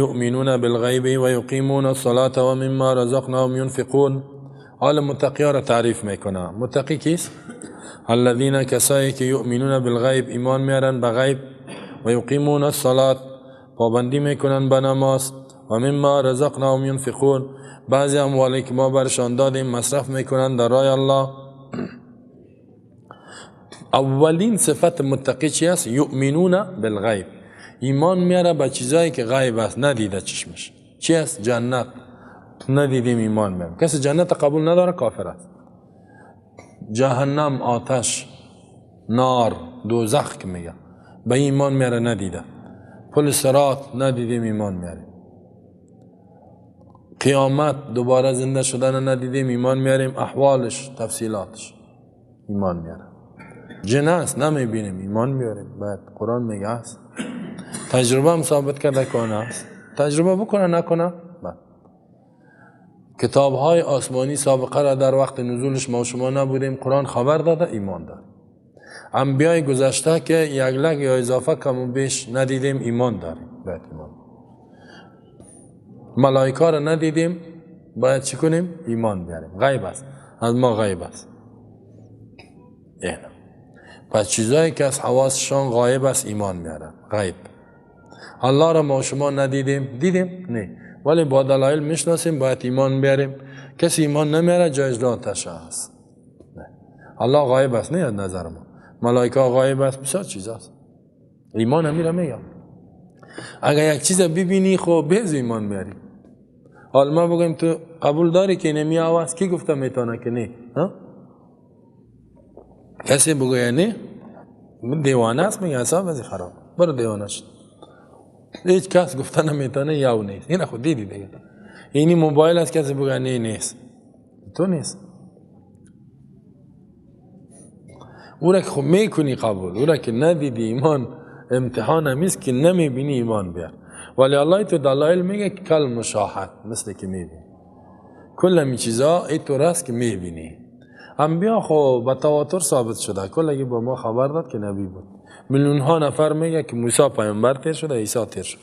یؤمنون بالغیب و یقیمون الصلاة و مما رزقناهم ینفقون. حال متقی را تعریف میکنه. متقی کیست؟ الذین، کسایی که یؤمنون بالغیب، ایمان میارن به غیب، و یقیمون الصلاة، پابندی میکنن به نماز، و مما رزقناهم ینفقون، بعضی اموالی که ما برشان دادیم مصرف میکنن در راه الله. اولین صفت متقی چی است؟ یؤمنون بالغیب، ایمان میاره به چیزایی که غیب است، ندیده چشمش. چی است؟ جنت ندیدیم ایمان میاریم. کسی جنت قبول نداره کافر است. جهنم، آتش، نار، دوزخ که میگه به ایمان میاره ندیده. پل صراط ندیدیم ایمان میاریم. قیامت، دوباره زنده شدن ندیدیم ایمان میاریم. احوالش، تفصیلاتش ایمان میاره. جن است نمیبینیم ایمان میاریم. بعد قرآن میگه است. تجربه هم ثابت کرده که است. تجربه بکنه نکنه. بعد کتاب های آسمانی سابقه را در وقت نزولش ما شما نبودیم، قرآن خبر داده ایمان داریم. انبیای گذشته که یک لگ یا اضافه کم و بیش ندیدیم ایمان داریم. باید ایمان. ملائکه را ندیدیم باید چی کنیم؟ ایمان بیاریم. غیب است، از ما غیب است. اینه. پس چیزایی که از حواسشان غایب است ایمان میارن. غیب. الله را ما شما ندیدیم، دیدیم؟ نه، ولی با دلایل میشناسیم، باید ایمان بیاریم. کسی ایمان نمیاره جایز آتش است. نه. الله غایب است نه از نظر ما. ملائکه غایب است، بسیار چیز است. ایمان همیره میگم. اگر یک چیز ببینی خب به ایمان میاری. حالا ما بگویم تو قبول داری که نمی آواز کی گفته میتونه که نه؟ ها؟ کسی بگویه نه دیوانه است، میگه اصلا از خراب برو دیوانه شد. هیچ کس گفته نمیتونه یاو نیست. این خود دیدی دیگه. اینی موبایل است، کسی بگه نه نیست، تو نیست. او را که خب میکنی قبول، او را که ندیدی ایمان امتحان همیست که نمیبینی ایمان بیار. ولی الله تو دلایل میگه که کل مشاهد، مثل که میبینی کل همی چیزا ای تو راست که میبینی. انبیا خب به تواتر ثابت شده، کلگی با ما خبر داد که نبی بود. میلیون ها نفر میگه که موسی پیامبر تیر شده، عیسی تیر شد.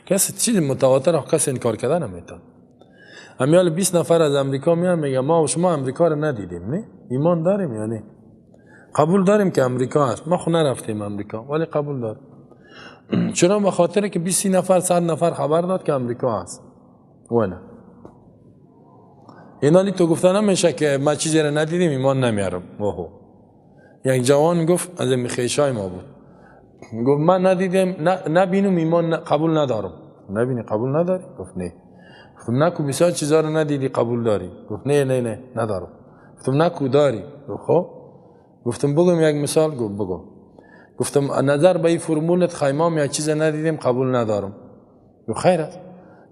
کسی چیز متواتر کسی انکار کرده نمیتونه. امیال 20 نفر از امریکا میان میگه ما و شما امریکا رو ندیدیم، نه ایمان داریم یا نه؟ قبول داریم که امریکا هست، ما خو نرفتیم امریکا ولی قبول داریم. چرا؟ به خاطر که 20 نفر 100 نفر خبر داد که امریکا هست. و نه اینا تو گفته نمیشه که ما چیزی رو ندیدیم ایمان نمیارم. اوه. یک جوان گفت از میخیشای ما بود، گفت من ندیدم نبینم ایمان قبول ندارم. نبینی قبول نداری؟ گفت نه. گفتم نکو بسیار چیزا رو ندیدی قبول داری؟ گفت نه نه نه ندارم. گفتم نکو داری؟ گفت خب. گفتم بگم یک مثال؟ گفت بگو. گفتم نظر به این فرمولت خیمام یک چیز ندیدیم قبول ندارم. گفت خیر است.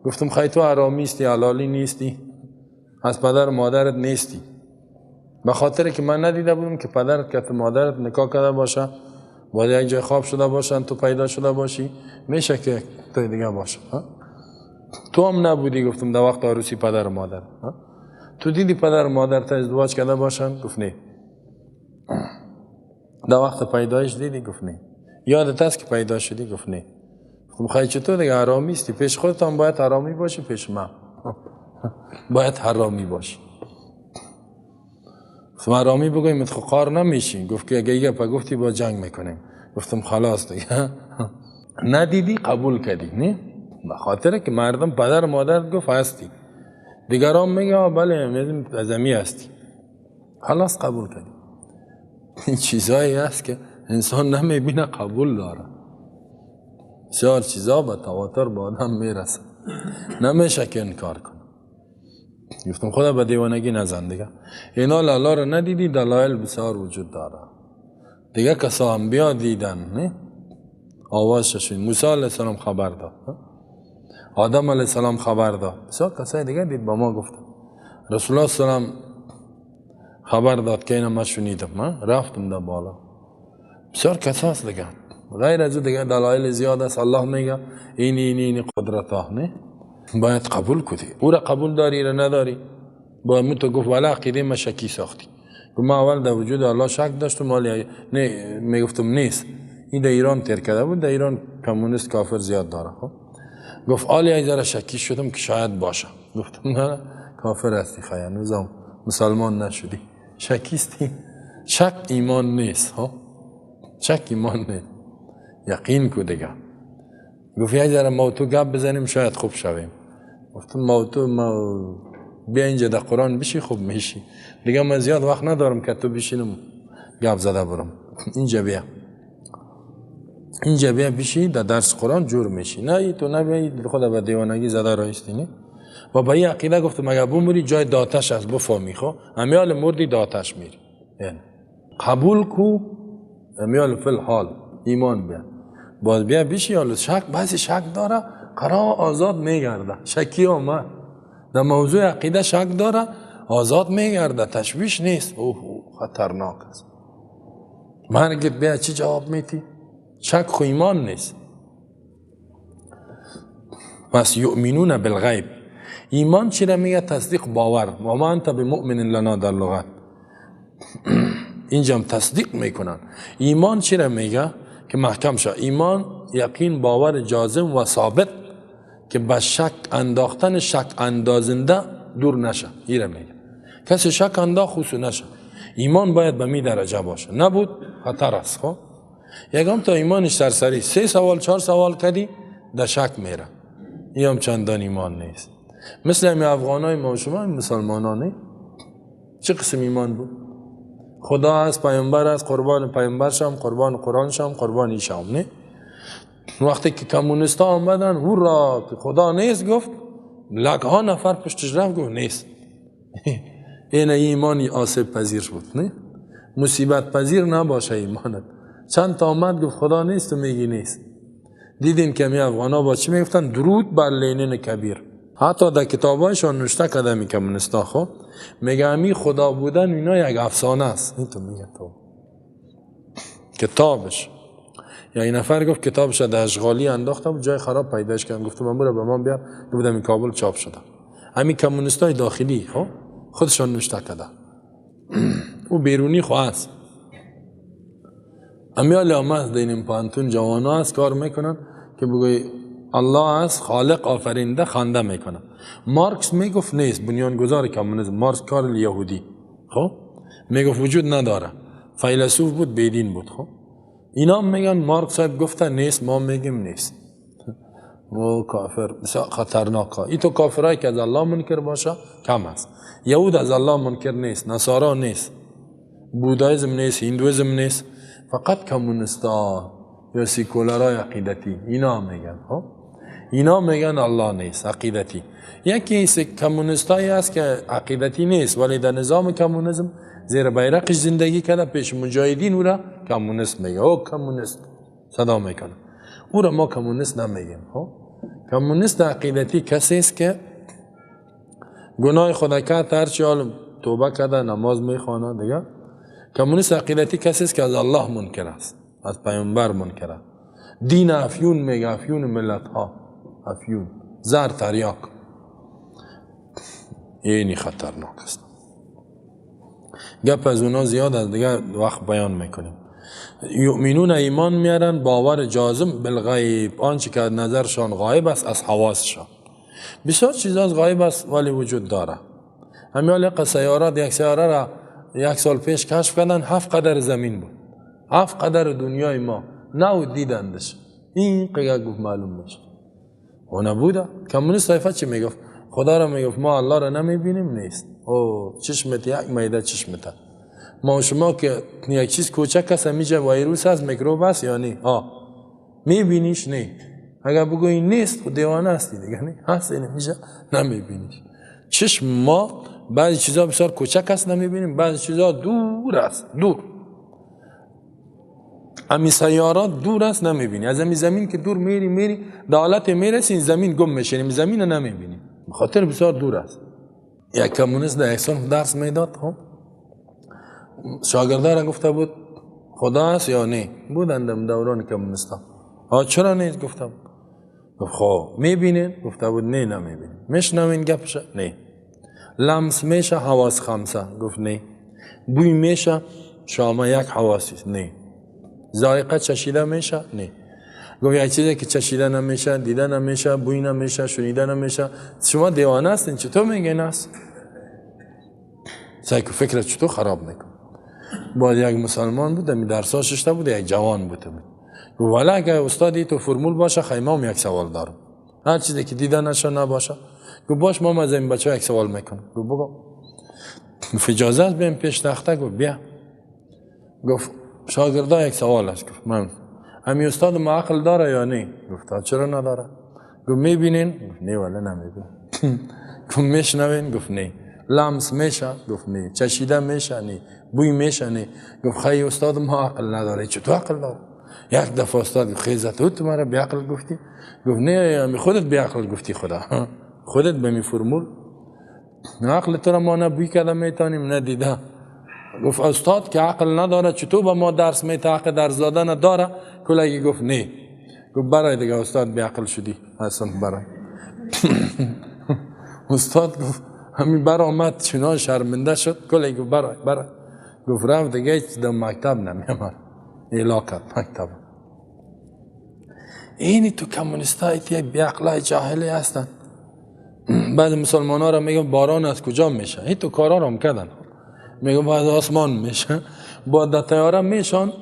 گفتم خیر تو حرامی استی، حلالی نیستی، از پدر مادرت نیستی. به خاطر که من ندیده بودم که پدرت که مادرت نکاح کرده باشه، باید یک جای خواب شده باشن، تو پیدا شده باشی، میشه که تو دیگه باشه. تو هم نبودی. گفتم در وقت عروسی پدر و مادر تو دیدی پدر و مادر تا ازدواج کرده باشن؟ گفت نه. در وقت پیدایش دیدی؟ گفت نه. یادت است که پیدا شدی؟ گفت نه. گفتم خیلی چطور دیگه حرامی استی؟ پیش خودت هم باید حرامی باشی، پیش من باید حرامی باشی. گفتم حرامی بگویم خب قار نمیشی. گفت که اگه یه گفتی با جنگ میکنیم. گفتم خلاص دیگه. ندیدی قبول کردی نه؟ به خاطر که مردم پدر مادر گفت هستی، دیگران میگه بله ازمی هستی، خلاص قبول کردی. این چیزایی هست که انسان نمیبینه قبول داره. بسیار چیزا به تواتر به آدم میرسه، نمیشه که انکار کنه. گفتم خدا به دیوانگی نزن دیگه. اینا لالا رو ندیدی، دلایل بسیار وجود داره دیگه. کسا انبیا دیدن، نه آوازش شنید. موسی علیه السلام خبر داد، آدم علیه السلام خبر داد، بسیار کسای دیگه دید با ما گفتن. رسول الله السلام خبر داد که اینا ما شنیدم، رفتم در بالا. بسیار کساست دیگه. غیر از دیگه دلایل زیاد است. الله میگه این این این قدرت ها، نه باید قبول کنی. او را قبول داری را نداری؟ با مو تو گفت ولی عقیده ما شکی ساختی. گفت ما اول در وجود الله شک داشتم، ولی نه میگفتم نیست. این در ایران تیر کرده بود، در ایران کمونیست کافر زیاد داره. خب گفت آلی ای ذره شکی شدم که شاید باشه. گفتم نه کافر هستی، خیلی هنوزم مسلمان نشدی، شکیستی. شک ایمان نیست ها، شک ایمان نیست، یقین کو دیگه. گفت یک ذره ما تو گپ بزنیم شاید خوب شویم. گفتم ما تو ما بیا اینجا در قرآن بشی خوب میشی دیگه، من زیاد وقت ندارم که تو بشینم گپ زده برم. اینجا بیا، اینجا بیا بشی در درس قرآن جور میشی. نه ای تو نبیایی خدا به دیوانگی زده رایستی نی. و با این عقیده گفتم اگر بموری جای داتش است بفهمی، خو امیال مردی داتش میری، یعنی قبول کو امیال فی الحال ایمان بیا، باز بیا بشی. حالا شک، بعضی شک داره قرار آزاد میگرده، شکی آمد در موضوع عقیده شک داره آزاد میگرده، تشویش نیست. اوه خطرناک است. مرگت بیا چی جواب میتی؟ شک خو ایمان نیست. پس یؤمنون بالغیب، ایمان چی را میگه؟ تصدیق، باور. و ما انت بمؤمن لنا در لغت اینجا هم تصدیق میکنن. ایمان چی را میگه؟ که محکم شد. ایمان یقین، باور جازم و ثابت که به شک انداختن شک اندازنده دور نشه. این را میگه کسی شک انداخت خصو نشه. ایمان باید به می درجه باشه، نبود خطر است. خب یکم تا ایمانش سرسری 3 سوال 4 سوال کدی در شک میره، این هم چندان ایمان نیست. مثل همین افغانای ما و شما مسلمانانه چه قسم ایمان بود؟ خدا است، پیامبر است، قربان پیامبر شم، قربان قرآن شم، قربان ایشم. نه وقتی که کمونیستا آمدن هورا که خدا نیست گفت، لک ها نفر پشتش رفت گفت نیست. این ایمانی آسیب پذیر بود، نه مصیبت پذیر نباشه ایمانت. چند تا آمد گفت خدا نیست و میگی نیست. دیدین که می افغانا با چی میگفتن؟ درود بر لینین کبیر. حتی در کتابایشان نوشته کرده می کمونیستا، خب میگه امی خدا بودن اینا یک افسانه است. این تو میگه تو کتابش. یا این نفر گفت کتابش در اشغالی انداختم جای خراب پیداش کردم، گفتم امورا به من بیار، گفتم این کابل چاپ شده. همین کمونیستای داخلی خب خودشان نوشته کرده، او بیرونی خو است. امیال آمد دین پانتون جوانا است کار میکنن که بگوی الله است خالق آفرینده خوانده میکنه. مارکس میگفت نیست، بنیانگذار کمونیسم مارکس کار یهودی، خب میگفت وجود نداره، فیلسوف بود، بیدین بود. خب اینا میگن مارکس صاحب گفته نیست، ما میگیم نیست. و کافر بسیار خطرناک. ای تو کافرایی که از الله منکر باشه کم است. یهود از الله منکر نیست، نصارا نیست، بودایزم نیست، هندویزم نیست، فقط کمونیستا یا سیکولارای عقیدتی اینا میگن. خب اینا میگن الله نیست، عقیدتی. یکی کمونیستایی است که عقیدتی نیست ولی در نظام کمونیسم زیر بیرقش زندگی کرده، پیش مجاهدین او را کمونیست میگه، او کمونیست صدا میکنه، او را ما کمونیست نمیگیم. خب کمونیست عقیدتی کسی است که گناه خود کرد، هرچی حال توبه کرده، نماز میخوانه دیگه. کمونیست عقیدتی کسی است که از الله منکر است، از پیامبر منکر است، دین افیون میگه، افیون ملت ها، افیون زر تریاک، اینی خطرناک است. گپ از اونا زیاد از دیگه وقت بیان میکنیم. یؤمنون ایمان میارن، باور جازم بالغیب، آنچه که نظرشان غایب است از حواسشان. بسیار چیزا از غایب است ولی وجود داره. همیال یک سیارات، یک سیاره را یک سال پیش کشف کردن، 7 قدر زمین بود، 7 قدر دنیای ما نو دیدندش، این قیگه گفت معلوم میشه و نبوده. کمونیست طایفه چی میگفت؟ خدا را میگفت ما الله را نمیبینیم، نیست. او چشمت یک میده چشمت. ما شما که یک چیز کوچک است، همیشه ویروس است، میکروب است یا نه؟ ها میبینیش نه. اگر بگویی نیست خود دیوانه هستی دیگه، نه هست، این میشه نمیبینیش. چشم ما بعضی چیزا بسیار کوچک است نمیبینیم، بعضی چیزا دور است، دور. امی سیارات دور است نمیبینی، از امی زمین که دور میری میری در حالت میرسی این زمین گم میشه، این زمین رو نمیبینی، بخاطر بسیار دور است. یک کمونیست در یک درس میداد، خب شاگرده را گفته بود خدا است یا نه؟ بودند دوران کمونیستا. ها چرا نیست؟ گفتم. گفت خب میبینین؟ گفته بود نه نمیبینین. میشنوین گپش؟ نه. لمس میشه حواس خمسه؟ گفت نه. بوی میشه شامه یک حواسی؟ نه. ذائقه چشیده میشه؟ نه. گفت یک چیزی که چشیده نمیشه، دیده نمیشه، بوی نمیشه، شنیده نمیشه، شما دیوانه هستین، چطور میگین است؟ سعی که فکر چطور خراب میکن. باید یک مسلمان بود، می درسا ششته بود، یک جوان بود. گفت والا اگه استادی تو فرمول باشه، خیمه یک سوال دارم، هر چیزی که دیده نشه نباشه. گفت باش، ما از این بچه یک سوال میکنم. گفت بگو. گفت اجازه است بیم پیش تخته؟ گفت بیا. گفت شاگردا یک سوال است. گفت من امی استاد ما عقل داره یا نه؟ گفت چرا نداره؟ گفت میبینین؟ گفت نه والا نمیبینم. گفت میشنوین؟ گفت نه. لمس میشه؟ گفت نه. چشیده میشه؟ نه. بوی میشه؟ نه. گفت خیلی استاد ما عقل نداره. چطور عقل داره؟ یک دفعه استاد گفت خیزت تو مرا بی عقل گفتی؟ گفت نه، امی خودت بی عقل گفتی، خدا خودت به می فرمول عقل تو را ما نه بوی کرده میتونیم نه دیده. گفت استاد که عقل نداره چطور به ما درس میته؟ عقل درس دادن داره؟ کلگی گفت نه. گفت برای دیگه استاد بی عقل شدی اصلا برای. استاد گفت همین برآمد چنان شرمنده شد. کلگی گفت برای برای. گفت رفت دیگه هیچ در مکتب نمیامد، اعلا کرد مکتب. اینی تو کمونیست های یک بی عقلای جاهلی هستن. بعد مسلمان ها را میگن باران از کجا میشه؟ این تو کارا رو هم کردن. میگم از آسمان میشه. با در طیاره میشان،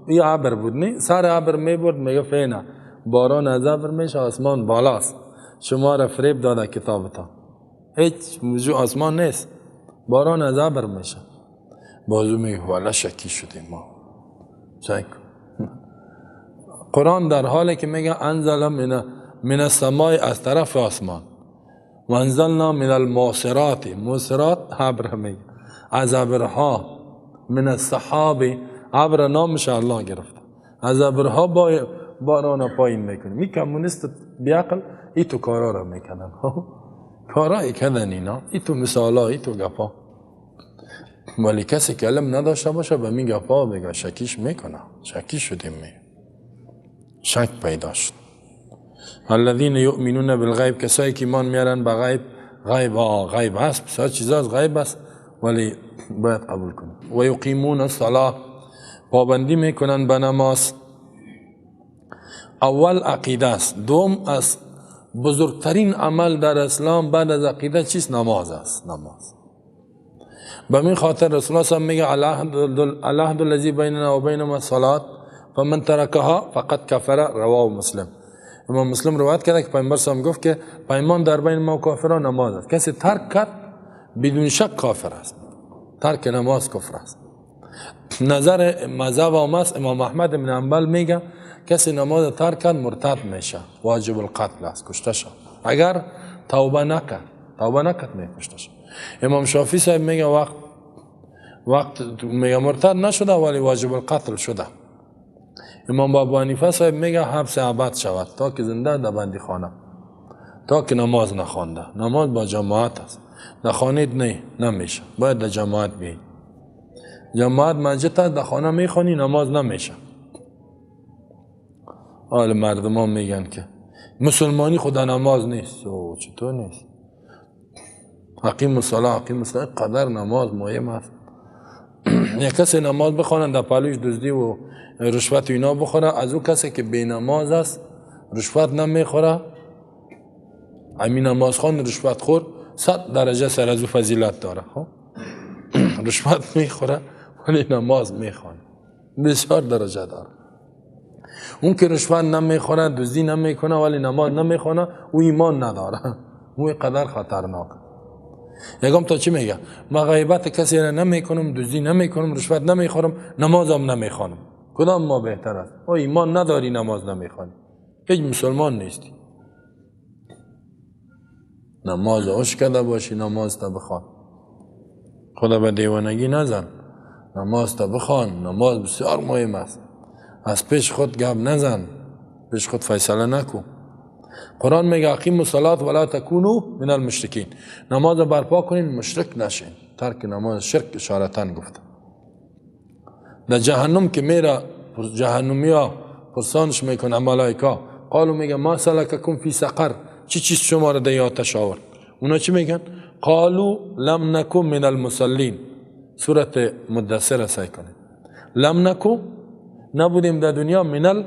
یه ابر بود نه، سر ابر میبرد، میگه فینا باران از ابر میشه، آسمان بالاست، شما را فریب داده کتابتان، هیچ موضوع آسمان نیست، باران از ابر میشه. بازو میگه والا شکی شدیم ما. شک. قرآن در حالی که میگه انزل من السماء، از طرف آسمان، و انزلنا من المعصرات، معصرات ابر میگه، از ابرها، من السحاب، ابر نامش الله گرفته، از ابرها باران پایین میکنیم. این کمونیست بیعقل ای تو کارا را میکنن، کارا کردن اینا، ای تو مثالا، ای تو گپا. ولی کسی که علم نداشته باشه به می گپا بگه شکیش میکنه، شکی شدیم، می شک پیدا شد. الذین یؤمنون بالغیب، کسایی که ایمان میارن به غیب. غیب غیب هست، بسیار چیزا از غیب هست ولی باید قبول کنیم. و یقیمون الصلاة، پابندی میکنن به نماز. اول عقیده است، دوم از بزرگترین عمل در اسلام بعد از عقیده چیست؟ نماز است. نماز. به این خاطر رسول الله صلی الله علیه و میگه العهد الذی بیننا و بینهم الصلاة فمن ترکها فقد کفر، رواه مسلم. امام مسلم روایت کرده که پیامبر صلی الله علیه و گفت که پیمان در بین ما و کافران نماز است، کسی ترک کرد بدون شک کافر است، ترک نماز کفر است. نظر مذهب هم است، امام احمد بن حنبل میگه کسی نماز ترک کرد مرتد میشه، واجب القتل است، کشته شد اگر توبه نکرد، توبه نکرد میکشته شد. امام شافعی صاحب میگه وقت میگه مرتد نشده ولی واجب القتل شده. امام ابو حنیفه صاحب میگه حبس ابد شود تا که زنده در بندی خانه، تا که نماز نخوانده. نماز با جماعت است، در خانه نه نمیشه، باید در جماعت بیایی. جماعت مسجد است، در خانه میخوانی نماز نمیشه. حال مردم ها میگن که مسلمانی خدا نماز نیست. او چطور نیست؟ اقیم الصلاه، اقیم الصلاه، قدر نماز مهم است. یک کسی نماز بخوانند در پالوش دزدی و رشوت اینا بخوره، از او کسی که بی نماز است رشوت نمیخوره، همین نماز خوان رشوت خور 100 درجه سر از او فضیلت داره. خب رشوت میخوره ولی نماز میخوانه، بسیار درجه داره. اون که رشوت نمیخوره، دزدی نمیکنه ولی نماز نمیخوانه، او ایمان نداره، او قدر خطرناک. یکم تا چی میگه؟ ما غیبت کسی را نمیکنم، دزدی نمیکنم، رشوت نمیخورم، نمازم نمیخوانم، کدام ما بهتر است؟ او ایمان نداری نماز نمیخوانی، هیچ مسلمان نیستی. نماز عشق کرده باشی نماز تا بخوان، خدا به دیوانگی نزن، نماز تا بخوان. نماز بسیار مهم است، از پیش خود گپ نزن، پیش خود فیصله نکن. قرآن میگه اقیموا الصلاة ولا تکونوا من المشرکین، نماز برپا کنین مشرک نشین. ترک نماز شرک اشارتاً گفته. در جهنم که میره جهنمی ها پرسانش میکنه ملائکه، قالو میگه ما سلککم فی سقر، چی چیز شما را در آتش آورد؟ اونا چی میگن؟ قالو لم نکو من المصلین. سورت مدثر سعی کنید. لم نکو، نبودیم در دنیا، من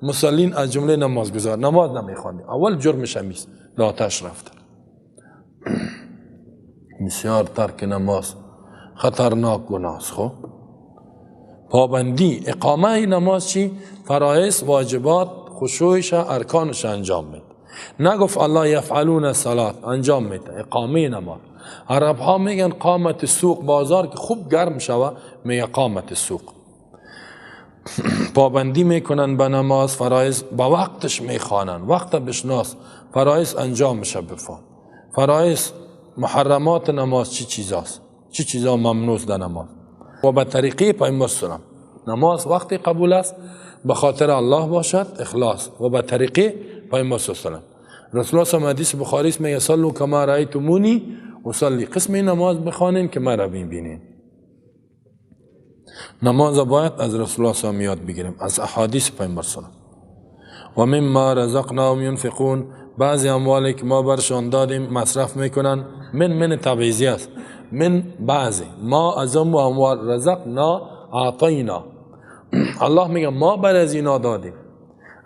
مصلین از جمله نمازگزار، نماز نمیخواندی، اول جرمش همیست، آتش رفته. بسیار ترک نماز خطرناک گناه است. خب پابندی اقامه نماز چی؟ فرایض، واجبات، خشوعش، ارکانش انجام میده. نگفت الله یفعلون الصلاة، انجام میده اقامه نماز. عرب ها میگن قامت سوق، بازار که خوب گرم شوه میگه قامت سوق. پابندی میکنن به نماز، فرایض با وقتش میخوانن، وقت بشناس، فرایض انجام میشه بفهم. فرایض محرمات نماز چی چیزاست، چی چیزا ممنوع در نماز و به طریقه پیامبر سلام. نماز وقتی قبول است به خاطر الله باشد، اخلاص، و به طریقه پیامبر سلام. رسول الله صلی حدیث بخاری است میگه صلوا کما رأیتمونی اصلی، قسم نماز بخوانین که مرا ببینین. نماز باید از رسول الله صلی یاد بگیریم، از احادیث پیامبر سلام. و مما رزقناهم ینفقون، بعضی اموالی که ما برشان دادیم مصرف میکنن. من تبعیضی است، من بعضی ما از اموال رزقنا اعطینا، الله میگه ما بر از اینا دادیم.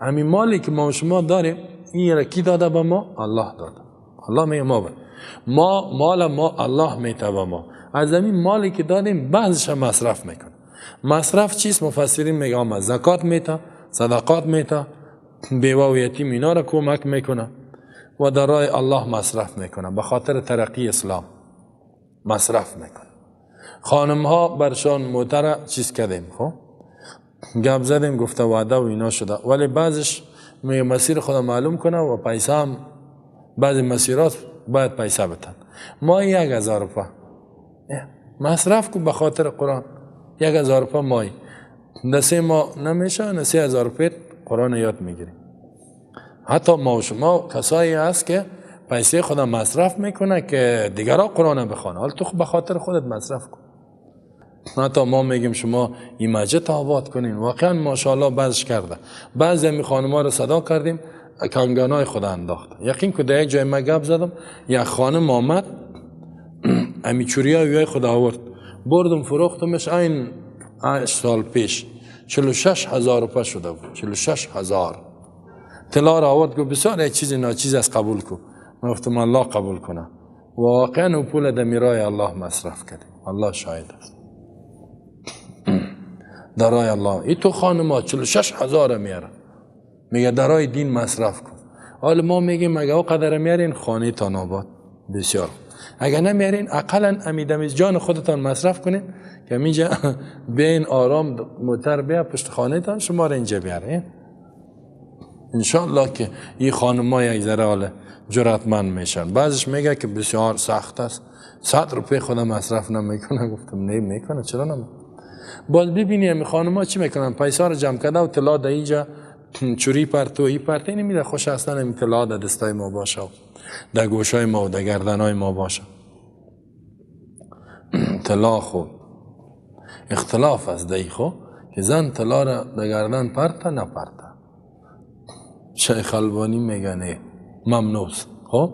همین مالی که ما و شما داریم این را کی داده به ما؟ الله داده. الله میگه ما بر ما مال ما الله میته به ما. از همین مالی که دادیم بعضیش مصرف میکنه. مصرف چیست؟ مفسرین میگه آما زکات میته، صدقات میته، بیوه و یتیم اینا را کمک میکنه و در راه الله مصرف میکنه، به خاطر ترقی اسلام مصرف میکنه. خانم ها برشان موتر چیز کردیم، خب گپ زدیم، گفته وعده و اینا شده، ولی بعضش می مسیر خدا معلوم کنه و پیسه هم بعضی مسیرات باید پیسه بتن. ما 1000 روپه مصرف کو به خاطر قرآن، 1000 روپه مای در 3 ماه نمیشه، نه 3000 روپه قرآن یاد میگیریم. حتی ما و شما کسایی هست که پیسه خدا مصرف میکنه که دیگرها قرآن بخوانه، حالا تو به خاطر خودت مصرف کن. حتی ما میگیم شما این مسجد آباد کنین، واقعا ماشاءالله بعضش کرده. بعضی می خانم‌ها رو صدا کردیم کنگانای خدا انداخت. یقین که در یک جای ما گپ زدم، یک خانم آمد امی چوریا خدا آورد، بردم فروختمش این 8 سال پیش 46,000 روپه شده بود، 46,000 طلا را آورد، گفت بسیار یک چیز ناچیز از قبول کن. من گفتم الله قبول کنه. واقعا او پول در میرای الله مصرف کردیم، الله شاهد است. در راه الله ای تو خانم 46,000 میاره، میگه در راه دین مصرف کن. حالا ما میگیم اگه او قدر میارین خانه تان آباد، بسیار. اگه نمیارین اقلا امیدمیز جان خودتان مصرف کنین که اینجا بین آرام موتر بیا پشت خانه تان شما را اینجا بیارین. انشاءالله که این خانم ها یک ذره حالا جرأتمند میشن. بعضش میگه که بسیار سخت است، 100 روپیه خودم مصرف نمیکنه. گفتم نه میکنه، چرا نمیکنه؟ باز ببینی این خانم ها چی میکنن، پیسا رو جمع کرده و طلا در اینجا چوری پرتو ای پرتو اینو میده. خوش اصلا این طلا در دستای ما باشه، در گوشای ما و در گردنای ما باشه. طلا خو اختلاف است دی خو که زن طلا را در گردن پرته نه پرته. شیخ البانی میگه نه ممنوع است. خب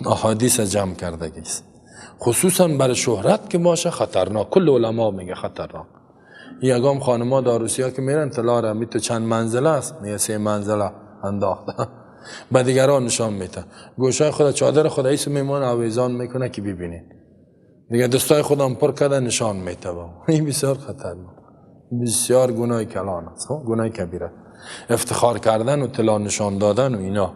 احادیث جمع کرده گیست، خصوصا برای شهرت که باشه خطرناک. کل علما میگه خطرناک. یگام خانما در روسیه که میرن طلا را می تو چند منزله است، میگه 3 منزله انداخته به دیگران نشان میده. گوشای خود چادر خود ایسو میمونه آویزان میکنه که ببینین دیگه، دستای خودم پر کرده نشان میده. این بسیار خطرناک، بسیار گناه کلان است، گناه کبیره، افتخار کردن و طلا نشان دادن و اینا.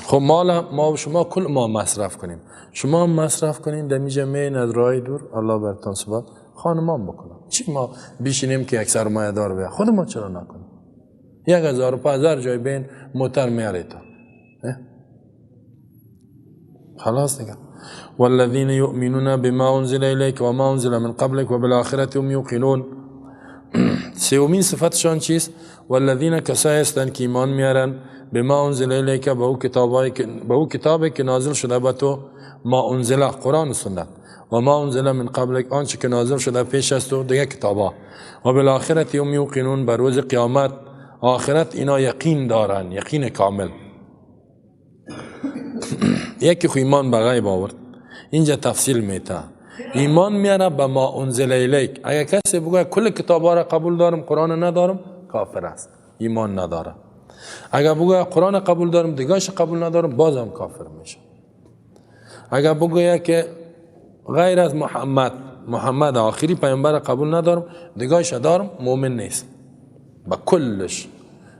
خب مال ما و شما کل ما مصرف کنیم، شما هم مصرف کنین در میجه مین از راه دور الله برتان ثبات خانمان بکنم. چی ما بیشینیم که یک سرمایه دار بیا، خود ما چرا نکنیم؟ 1000 روپه هزار جای بین موتر میاره تا خلاص دیگه. والذین یؤمنون بما انزل الیک و ما انزل من قبلک و بالآخرة هم یوقنون. سومین صفتشان چیست؟ والذین کسایی هستند که ایمان میارن بما انزل الیک، به او کتابی که نازل شده به تو، ما انزل قرآن و سنت، و ما انزل من قبلک آنچه که نازل شده پیش از تو دیگه کتابا، و بالآخرة هم یوقنون، بر روز قیامت آخرت اینا یقین دارن، یقین کامل. یکی خو ایمان به غیب آورد، اینجا تفصیل میته. ایمان میاره به ما انزل الیک. اگر کسی بگه کل کتابا را قبول دارم قرآن ندارم، کافر است، ایمان نداره. اگر بگوید قرآن قبول دارم دیگهش قبول ندارم، بازم کافر میشه. اگر بگوید که غیر از محمد، محمد آخری پیامبر قبول ندارم، دیگهش دارم، مؤمن نیست با کلش.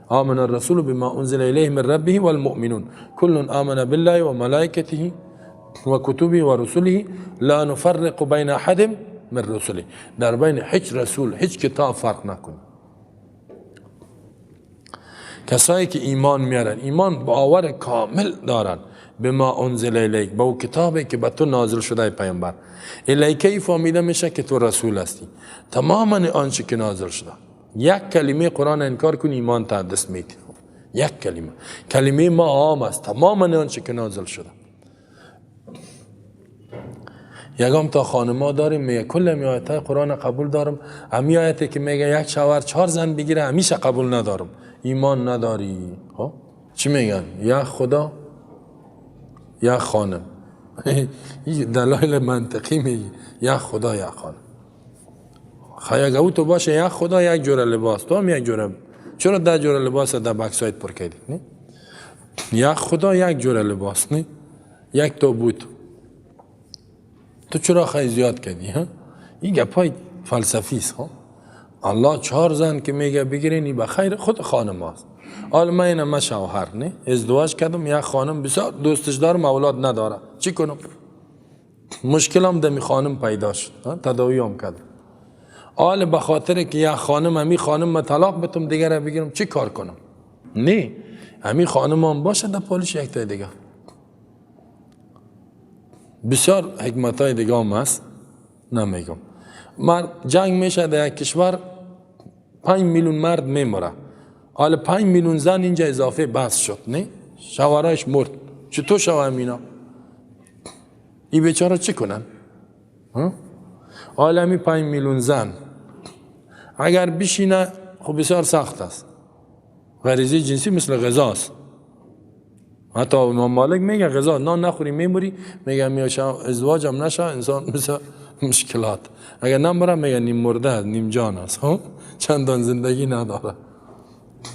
آمن الرسول بما انزل الیه من ربه والمؤمنون كل آمن بالله وملائكته وكتبه ورسله لا نفرق بین احد من رسله. در بین هیچ رسول هیچ کتاب فرق نکنی. کسایی که ایمان میارن، ایمان باور کامل دارن به ما انزل الیک، با او کتابی که به تو نازل شده پیامبر. الیک فهمیده میشه که تو رسول هستی، تماما آنچه که نازل شده. یک کلمه قرآن انکار کنی ایمان تا دست میتی. یک کلمه، کلمه ما عام است، تماما آنچه که نازل شده. یکم تا خانما داریم میگه کل می آیت قرآن قبول دارم، همی آیتی که میگه یک شوهر 4 زن بگیره همیشه قبول ندارم، ایمان نداری. خب چی میگن؟ یا خدا یا خانم. دلایل منطقی میگی، یا خدا یا خانم. خیلی او تو باشه یا خدا یک جوره لباس، تو هم یک جوره، چرا 10 جوره لباس در بکسایت پر کردی؟ نه یا خدا یک جوره لباس، نه یک تو بود، تو چرا خیلی زیاد کردی؟ ها این گپای فلسفی است. ها الله 4 زن که میگه بگیرین به خیر خود خانم هست. حالا من اینم شوهر نه ازدواج کردم، یک خانم بسیار دوستش دارم، اولاد نداره، چی کنم؟ مشکلم دمی خانم پیدا شد، تداوی هم کردم. حالا به خاطر که یک خانم همی خانم ما طلاق بتم دیگه را بگیرم، چی کار کنم؟ نه همی خانم هم باشه در پالش یک تا دیگه. بسیار حکمت های دیگه هم هست نمیگم. جنگ میشه در یک کشور 5 میلیون مرد میمره، حالا 5 میلیون زن اینجا اضافه بس شد، نه شوهرش مرد، چطور شوهر مینا؟ این بیچاره چی کنن؟ حالا می 5 میلیون زن اگر بشینه خب بسیار سخت است. غریزه جنسی مثل غذاست. حتی امام مالک میگه غذا نان نخوری میموری، میگه میشه ازدواج هم نشه انسان مثل مشکلات، اگر نمره میگه نیم مرده است نیم جان است، چندان زندگی نداره.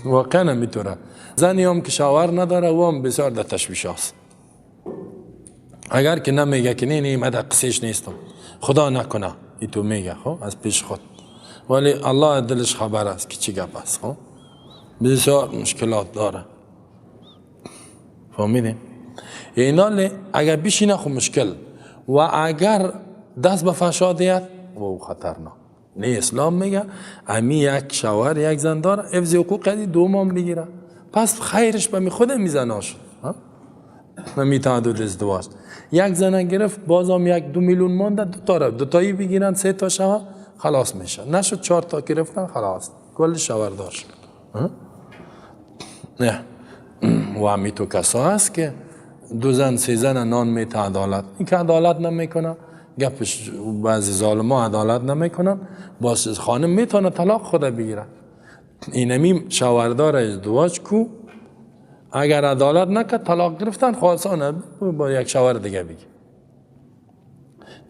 واقعا نمیتونه. زنی هم که شوهر نداره و هم بسیار در تشویش است. اگر که نمیگه که نه نه من در قصهش نیستم، خدا نکنه ای تو میگه خب از پیش خود، ولی الله دلش خبر است که چی گپ است. خب بسیار مشکلات داره. فهمیدین؟ اینال اگر بشینه خب مشکل، و اگر دست به فحشا دید و خطرناک. نه اسلام میگه امی یک شوهر یک زن داره، حفظ حقوق دی دوم بگیره، پس خیرش به می خود میزنه شد. می تعدد ازدواج یک زن گرفت بازم 1-2 میلیون مانده، دو تا را دو تایی بگیرن 3 تا شوهر خلاص میشه، نشد 4 تا گرفتن خلاص کل شوهر داشت. نه و همی تو کسا هست که 2 زن 3 زن نان میته عدالت، این که عدالت نمیکنه گپش، بعضی ظالما عدالت نمیکنن، باز خانم میتونه طلاق خود بگیره. اینمی شوهردار ازدواج کو، اگر عدالت نکرد طلاق گرفتن خاصانه با یک شوهر دیگه بگی.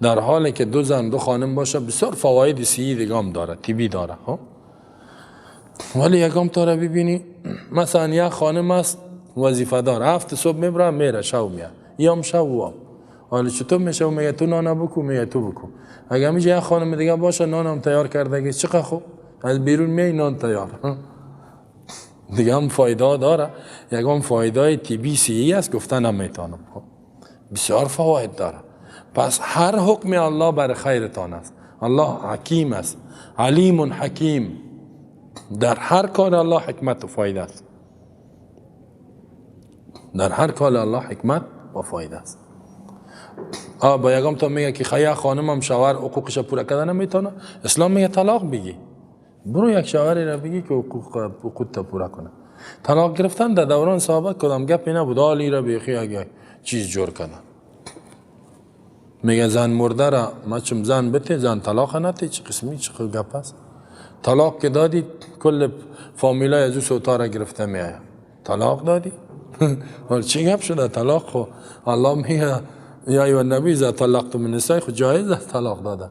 در حالی که 2 زن 2 خانم باشه بسیار فواید سی دیگه هم داره، طبی داره. ها ولی یکم تا را ببینی مثلا یک خانم است وظیفه دار، 7 صبح میبره میره شو میاد، یام شو وام. حالا چطور میشه؟ میگه تو نانه بکو، میگه تو بکو. اگر میشه یک خانم دیگه باشه نانم تیار کرده چقدر خوب، از بیرون میای نان تیار. دیگه هم فایده داره، یکم فایده طبی سی است گفتن نمیتونم. بسیار فواید داره. پس هر حکم الله بر خیرتان است. الله حکیم است، علیم حکیم. در هر کار الله حکمت و فایده است. در هر کار الله حکمت و فایده است. با یکم تا میگه که خیلی خانمم شوهر حقوقش پوره کردن نمیتونه، اسلام میگه طلاق بگی، برو یک شوهری را بگی که حقوق تا پوره کنه. طلاق گرفتن در دوران صحابه کدام گپی نبود، آلی را بیخی یک چیز جور کردن. میگه زن مرده را ما چم زن بته زن طلاق نته، چه قسمی چه گپ است؟ طلاق که دادی کل فامیلای از او سوتا را گرفته میآید. طلاق دادی؟ حال چی گپ شده طلاق؟ خو الله میگه یا ایها النبی اذا طلقتم النساء، خو جایز است طلاق دادن.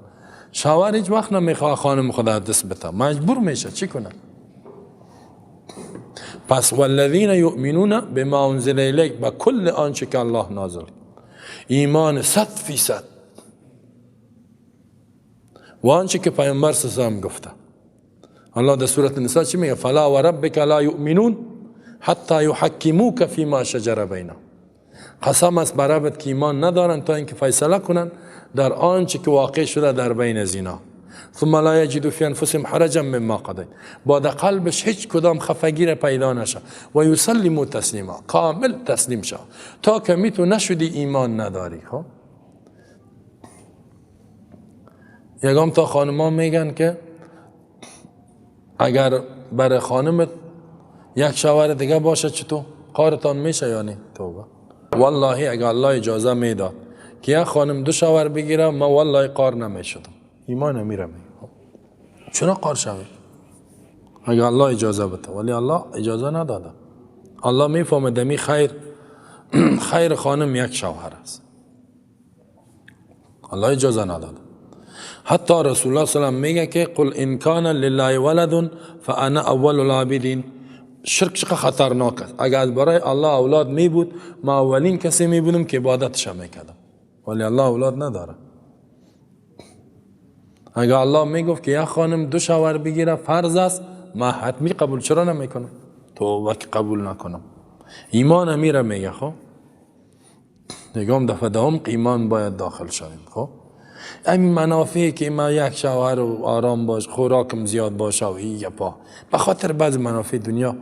شوهر هیچ وقت نمیخواد خانم خود دست بده، مجبور میشه چی کنه؟ پس والذین یؤمنون بما انزل الیک، با کل آنچه که الله نازل، ایمان 100% و آنچه که پیامبر صلی الله علیه و گفته. الله در سورة النساء چی میگه؟ فلا وربک لا یؤمنون حتی یحکموک فیما شجر بینهم. قسم است بر ربت که ایمان ندارند تا اینکه فیصله کنند در آنچه که واقع شده در بین زینا. ثم لا یجدوا فی انفسهم حرجا مما قضیت، با در قلبش هیچ کدام خفگی را پیدا نشه و یسلموا تسلیما، کامل تسلیم شه. تا که می تو نشدی ایمان نداری. خب یگام تا خانما میگن که اگر برای خانمت یک شوهر دیگه باشه چطور کارتان میشه یا نه؟ توبه والله اگر الله اجازه میداد که یک خانم دو شوهر بگیره، ما والله قار نمیشدم، ایمان میرم. چرا قار شوی اگر الله اجازه بده؟ ولی الله اجازه نداده. الله میفهمه دمی خیر خیر خانم یک شوهر است، الله اجازه نداده. حتی رسول الله صلی الله علیه و میگه که قل ان کان لله ولد فانا اول العابدین. شرک چقدر خطرناک است. اگر از برای الله اولاد می بود، ما اولین کسی می بودم که عبادتش میکردم، ولی الله اولاد نداره. اگر الله میگفت که یک خانم دو شوهر بگیره فرض است، ما حتمی قبول چرا نمیکنم؟ تو که قبول نکنم. ایمان میره میگه. خب نگام دفعه دهم ایمان باید داخل شویم. خب این منافعی که ما یک شوهر و آرام باش، خوراکم زیاد باشه و این گپا، به خاطر بعض منافع دنیا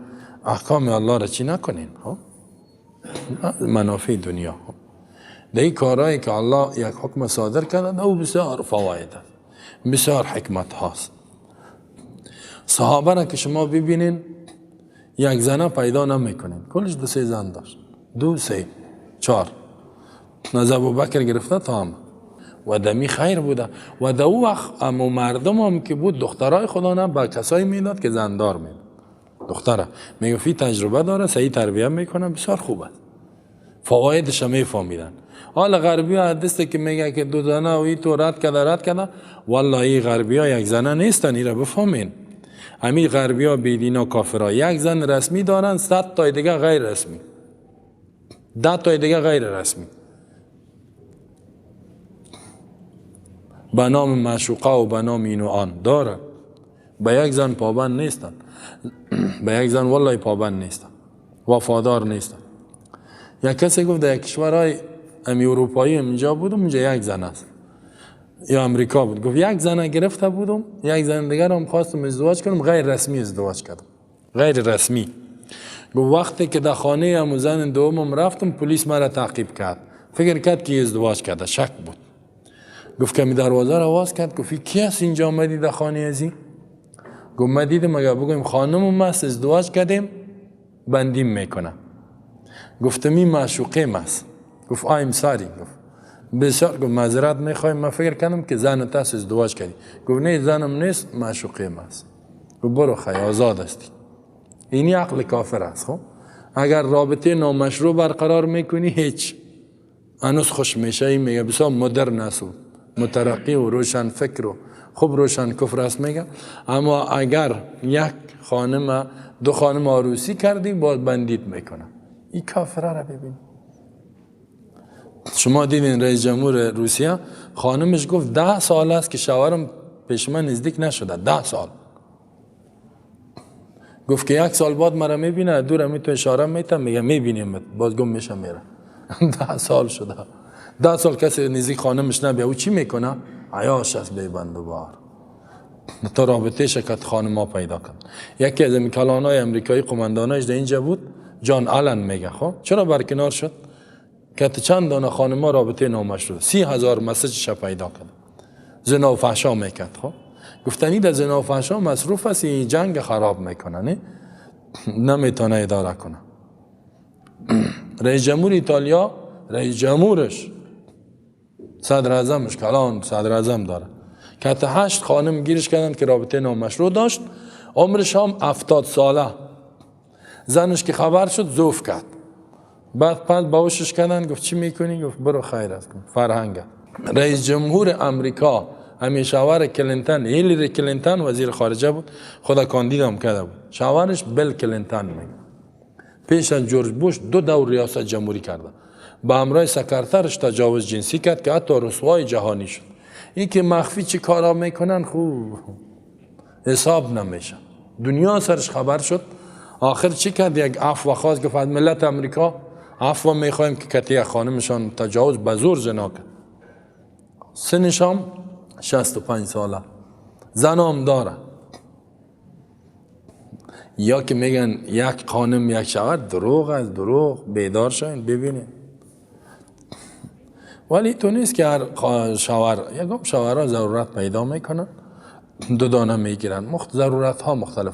احکام الله را چی نکنین. خب منافع دنیا، در این کارهایی که الله یک حکم صادر کرده او بسیار فواید است، بسیار حکمت هاست. صحابه را که شما ببینین یک زنه پیدا نمیکنین، کلش 2-3 زن داشت، 2 3 4 از ابوبکر گرفته تا هم و دمی خیر بوده. و در او وقت اما مردم هم که بود دخترای خدا نه با کسایی میداد که زندار میداد. دختره میگه فی تجربه داره، صحیح تربیه میکنه، بسیار خوب است، فوایدش میفهمیدن. حالا غربی ها دسته که میگه که دو زنه و ای تو رد کرده رد کرده، والله این غربی ها یک زنه نیستن، ای را بفهمین. همین غربی ها بیدینا کافرها یک زن رسمی دارن، 100 تای دیگه غیر رسمی، 10 تای دیگه غیر رسمی به نام معشوقه و به نام این و آن دارن. به یک زن پابند نیستن، به یک زن والله پابند نیستن، وفادار نیستن. یک کسی گفت در یک کشورهای امی اروپایی اینجا بودم، اونجا یک زن است، یا امریکا بود، گفت یک زن گرفته بودم، یک زن دیگر هم خواستم ازدواج کنم، غیر رسمی ازدواج کردم، غیر رسمی. گفت وقتی که در خانه امو زن دومم رفتم، پلیس مرا تعقیب کرد، فکر کرد که ازدواج کرده، شک بود. گفت که می دروازه را باز کرد، گفت کی هست اینجا آمدی در خانه ازی؟ گفت ما دیدم اگر بگویم خانمم است ازدواج کردیم بندیم میکنه. گفتم این معشوقه است. گفت I'm sorry. گفت بسیار، گفت معذرت میخوایم، من فکر کردم که زن تاس ازدواج کردی. گفت نه زنم نیست، معشوقه است. گفت برو خی آزاد هستی. اینی عقل کافر است. خب اگر رابطه نامشروع برقرار میکنی هیچ هنوز خوش میشه، این میگه بسیار مدرن است و مترقی و روشن فکر و خوب روشن کفر است میگه. اما اگر یک خانم دو خانم عروسی کردی باز بندید میکنه. این کافره را ببین. شما دیدین رئیس جمهور روسیه خانمش گفت 10 سال است که شوهرم پیش من نزدیک نشده، 10 سال. گفت که 1 سال بعد مرا میبینه، دور می تو اشاره میتم میگه میبینیم، باز گم میشه میره. 10 سال شده، 10 سال کسی نزدیک خانمش نبیه. او چی میکنه؟ عیاش است بی بند و بار تا رابطه شکت خانم ها پیدا کن. یکی از کلانای امریکایی قماندانایش در اینجا بود، جان آلن میگه. خب چرا برکنار شد؟ که چند دانه خانم ها رابطه نامشروع 30,000 مسیجش پیدا کرد، زنا و فحشا میکرد. خب گفتنی در زنا و فحشا مصروف است، این جنگ خراب میکنه، نه نمیتونه اداره کنه. رئیس جمهور ایتالیا، رئیس جمهورش صدر اعظمش کلان صدر اعظم داره که تا 8 خانم گیرش کردن که رابطه نامشروع داشت. عمرش هم 70 ساله. زنش که خبر شد ضعف کرد. بعد پس باوشش کردن، گفت چی میکنی؟ گفت برو خیر است فرهنگ. رئیس جمهور امریکا همین شوهر کلینتون، هیلری کلینتون وزیر خارجه بود، خدا کاندید هم کرده بود، شوهرش بیل کلینتون میگه. پیش از جورج بوش 2 دور ریاست جمهوری کرده، به همراه سکرترش تجاوز جنسی کرد که حتی رسوای جهانی شد. این که مخفی چی کارا میکنن خوب حساب نمیشه، دنیا سرش خبر شد. آخر چی کرد؟ یک عفو خواست، گفت ملت امریکا عفو میخوایم که کتی خانمشان تجاوز به زور زنا کرد. سنش هم 65 ساله، زنام داره. یا که میگن یک خانم یک شوهر، دروغ است، دروغ. بیدار شوین ببینید. ولی تو نیست که هر شوهر، یکم شوهرها ضرورت پیدا میکنن، 2 دانه میگیرن، ضرورت ها مختلف.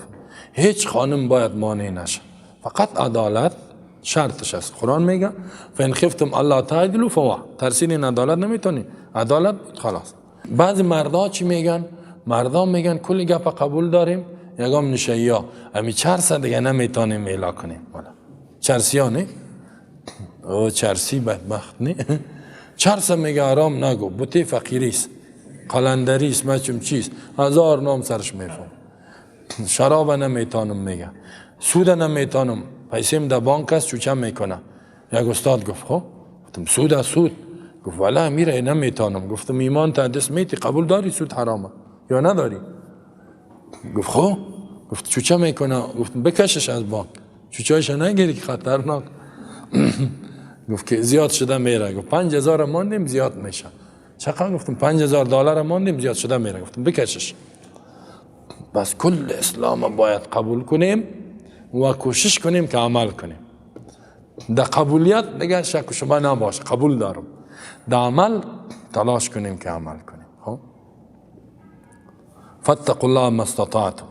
هیچ خانم باید مانع نشه، فقط عدالت شرطش است. قرآن میگه فان خفتم الله تعدلوا فوا، ترسیدین عدالت نمیتونی، عدالت بود خلاص. بعضی مردا چی میگن؟ مردا میگن کلی گپ قبول داریم، یگام نشایی ها امی چرس دیگه نمیتونیم اعلا کنیم. چرسی ها نه؟ او چرسی بدبخت نه؟ چرس میگه آرام نگو، بوتی فقیریست، قلندریست، مچم چیست، هزار نام سرش میفهم. شراب نمیتونم میگه، سود نمیتونم، پیسیم در بانک است چوچه میکنه. یک استاد گفت خب، گفتم سود از سود. گفت والا میره نمیتونم. گفتم ایمان تا دست میتی، قبول داری سود حرامه یا نداری؟ گفت خب. گفت چوچه میکنه؟ گفتم بکشش از بانک، چوچه‌اش نگیری که خطرناک. گفت که زیاد شده میره. گفت 5000 ماندیم زیاد میشه. چقدر؟ گفتم 5000 دلار ماندیم زیاد شده میره. گفتم بکشش. بس کل اسلام باید قبول کنیم و کوشش کنیم که عمل کنیم. در قبولیت دیگه شک و شبه نباشه، قبول دارم. در عمل تلاش کنیم که عمل کنیم. خب فاتقوا الله ما استطعتم.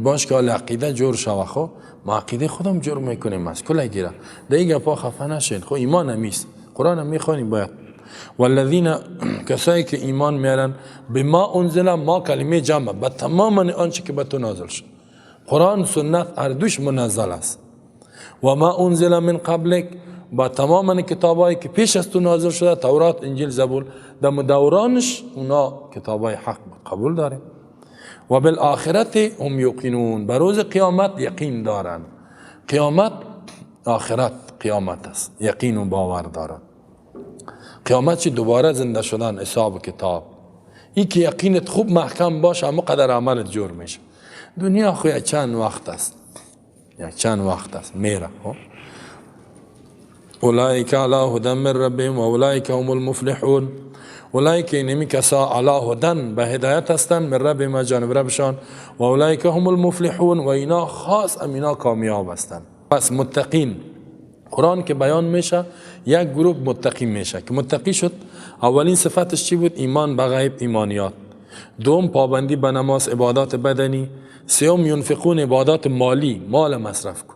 باش که عقیده جور شوه. خب ما عقیده خودم جور میکنیم از کل گیره. در این گپا خفه نشین. خب ایمان همیست، قرآن هم میخوانیم باید. والذین کسایی که ایمان میارن به ما انزل، ما کلمه جمع، به تمام آنچه که به تو نازل شد. قرآن سنت هر دوش منزل است. و ما انزل من قبلک، با تمام کتابایی که پیش از تو نازل شده، تورات، انجیل، زبور، در دورانش اونا کتابای حق قبول داریم. و بالآخرت هم یوقنون، به روز قیامت یقین دارن. قیامت آخرت قیامت است، یقین و باور دارن. قیامت چی؟ دوباره زنده شدن، حساب کتاب. این که یقینت خوب محکم باشه، اما قدر عملت جور میشه. دنیا خو یک چند وقت است، یک چند وقت است میره. اولئک علی هدی من ربهم و اولئک هم المفلحون. اولئک اینمی کسا علی هدی به هدایت هستند، من ربهم جانب ربشان، و اولئک هم المفلحون، و اینا خاص امینا کامیاب هستند. پس متقین، قرآن که بیان میشه یک گروه متقی میشه که متقی شد. اولین صفتش چی بود؟ ایمان به غیب، ایمانیات. دوم پابندی به نماز، عبادات بدنی. سوم ینفقون، عبادات مالی، مال مصرف کن.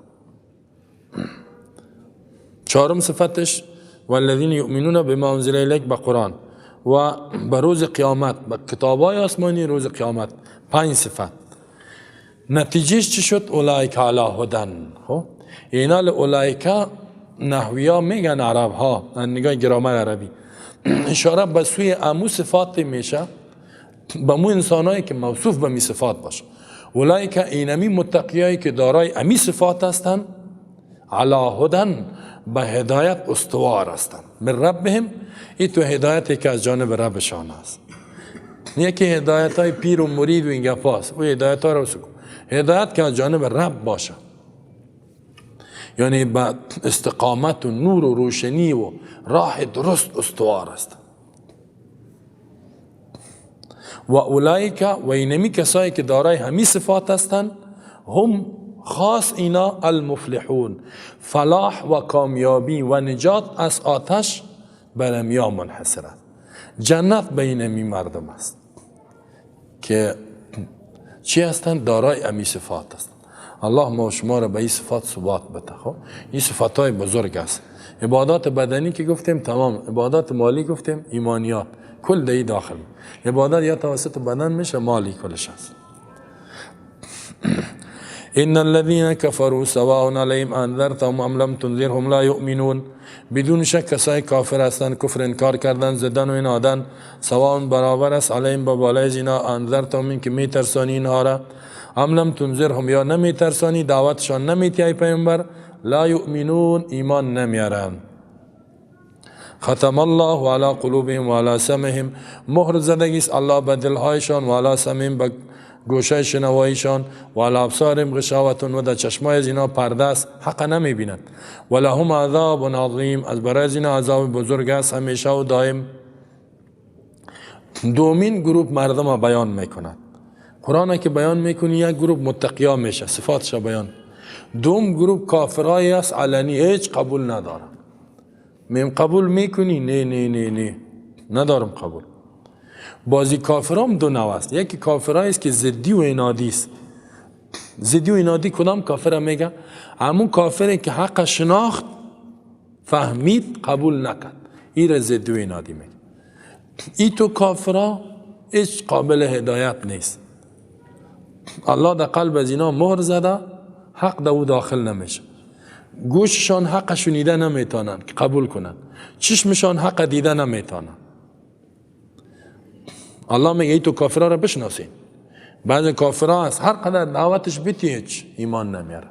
چهارم صفتش والذین یؤمنون بما انزل الیک، به قرآن و به روز قیامت، به کتابای آسمانی، روز قیامت. 5 صفت. نتیجهش چی شد؟ اولئک علی هدی. خب اینا اولئک نحویا میگن عرب ها، نگاه گرامر عربی اشاره به سوی امو صفات میشه، به مو انسانایی که موصوف به می صفات باشه. اولئک اینمی متقیایی که دارای امی صفات هستند، علی هدی به هدایت استوار هستند، من ربهم، این تو هدایتی که از جانب ربشان است. یکی هدایت های پیر و مرید و این گپاست، او هدایت ها رو سکو. هدایت که از جانب رب باشه، یعنی به استقامت و نور و روشنی و راه درست استوار است. و اولئک و اینمی کسایی که دارای همی صفات هستند، هم خاص اینا المفلحون، فلاح و کامیابی و نجات از آتش بر امیا منحصر است. جنت بین امی مردم است که چی هستند؟ دارای امی صفات هستند. الله ما و شما را به این صفات ثبات بده. خب این صفات های بزرگ است. عبادات بدنی که گفتیم تمام، عبادات مالی گفتیم، ایمانیات کل دی داخل. عبادات یا توسط بدن میشه، مالی کلش است. ان الذين كفروا سواء عليهم انذرتهم ام لم تنذرهم لا يؤمنون. بدون شک کسای کافر هستند، کفر انکار کردن، زدن و اینادن، سواء برابر است علیهم با بالای اینا، انذرتهم این که میترسانی اینها را، ام لم تنذرهم یا نمیترسانی، دعوتشان نمیتی ای پیامبر، لا یؤمنون ایمان نمیارن. ختم الله علی قلوبهم و علی سمعهم، مهر زدگی است الله به دلهایشان و علی سمعهم به گوشه شنواییشان و علی ابصارهم غشاوة و در چشمای از اینا پرده است، حق نمیبینند. و لهم عذاب عظیم، از برای از اینا عذاب بزرگ است همیشه و دائم. دومین گروه مردم بیان میکنند. قرآن که بیان میکنی یک گروه متقیا میشه، صفاتش بیان. دوم گروه کافرای است علنی، هیچ قبول نداره. میم قبول میکنی؟ نه نه نه نه، ندارم قبول. بازی کافرام دو نوع است. یکی کافرایی است که ضدی و عنادی است. ضدی و عنادی کدام کافر میگه؟ همون کافری که حق شناخت، فهمید، قبول نکرد، این را ضدی و عنادی میگه. ای تو کافرا هیچ قابل هدایت نیست. الله در قلب از اینا مهر زده، حق در او داخل نمیشه. گوششان حق شنیده نمیتونن که قبول کنن، چشمشان حق دیده نمیتونن. الله میگه ای تو کافرا را بشناسین. بعض کافرا هست هر قدر دعوتش بتی هیچ ایمان نمیاره،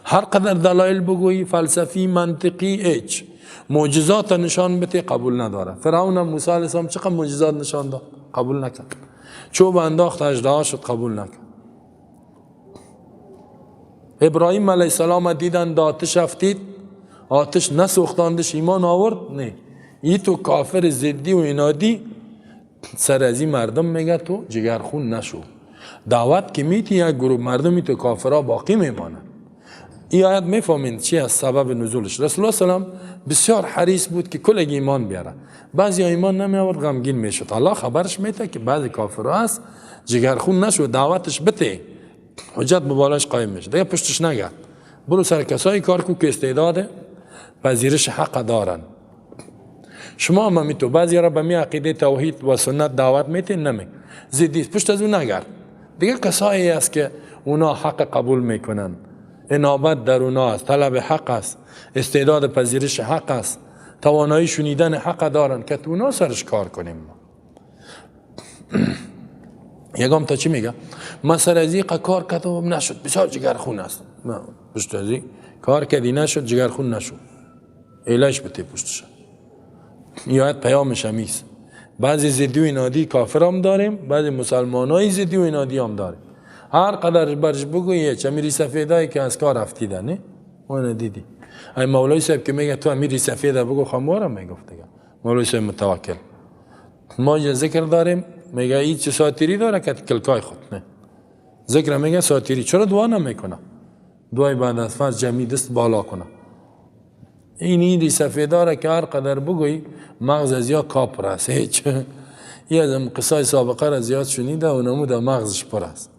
هر قدر دلایل بگویی فلسفی منطقی هیچ، معجزات نشان بتی قبول نداره. فرعون هم موسی علیه السلام چقدر معجزات نشان داد قبول نکرد، چوب انداخت اژدها شد قبول نکرد. ابراهیم علیه السلام دیدن در آتش افتید، آتش نسوختاندش ایمان آورد؟ نه. ای تو کافر ضدی و عنادی سر از این مردم میگه تو جگرخون نشو. دعوت که میتی یک گروه مردمی تو کافرها باقی میمانند. این آیت میفهمین چی از سبب نزولش. رسول الله صلی الله علیه و سلم بسیار حریص بود که کل ایمان بیاره. بعضی ایمان نمی آورد غمگین میشد. الله خبرش میده که بعضی کافرها هست جگرخون نشو، دعوتش بته، حجت به بالاش قایم میشه، دیگه پشتش نگرد، برو سر کسایی کار کو که استعداد پذیرش حق دارن. شما هم تو بعضی را به می عقیده توحید و سنت دعوت میتین نمی زیدی پشت از اون نگرد. دیگه کسایی است که اونا حق قبول میکنن، انابت در اونا است، طلب حق است، استعداد پذیرش حق است، توانایی شنیدن حق دارن که تو اونا سرش کار کنیم. یگام تا چی میگه؟ من سر از کار کردم نشد، بسیار جگرخون است. پشت از کار کردی نشد، جگرخون نشد، ایلاش بته پشتش. یاد پیامش همیست. بعضی ضدی و عنادی کافر هم داریم، بعضی مسلمانای ضدی و عنادی هم داریم. هر قدر برش بگویی چه امیری سفیدایی که از کار افتیده نه؟ ما دیدی. ای مولوی صاحب که میگه تو امیری سفیده بگو خمارم میگفت دیگه. مولوی صاحب متوکل. ما یه ذکر داریم میگه این چه ساتیری داره که کلکای خود نه. ذکر میگه ساتیری چرا دعا نمیکنه؟ دعای بعد از فرض جمعی دست بالا کنه. این ری سفیداره که هر قدر بگویی مغز از یا کاپ است هیچ. یه از قصای سابقه را زیاد شنیده و نمود مغزش پر است.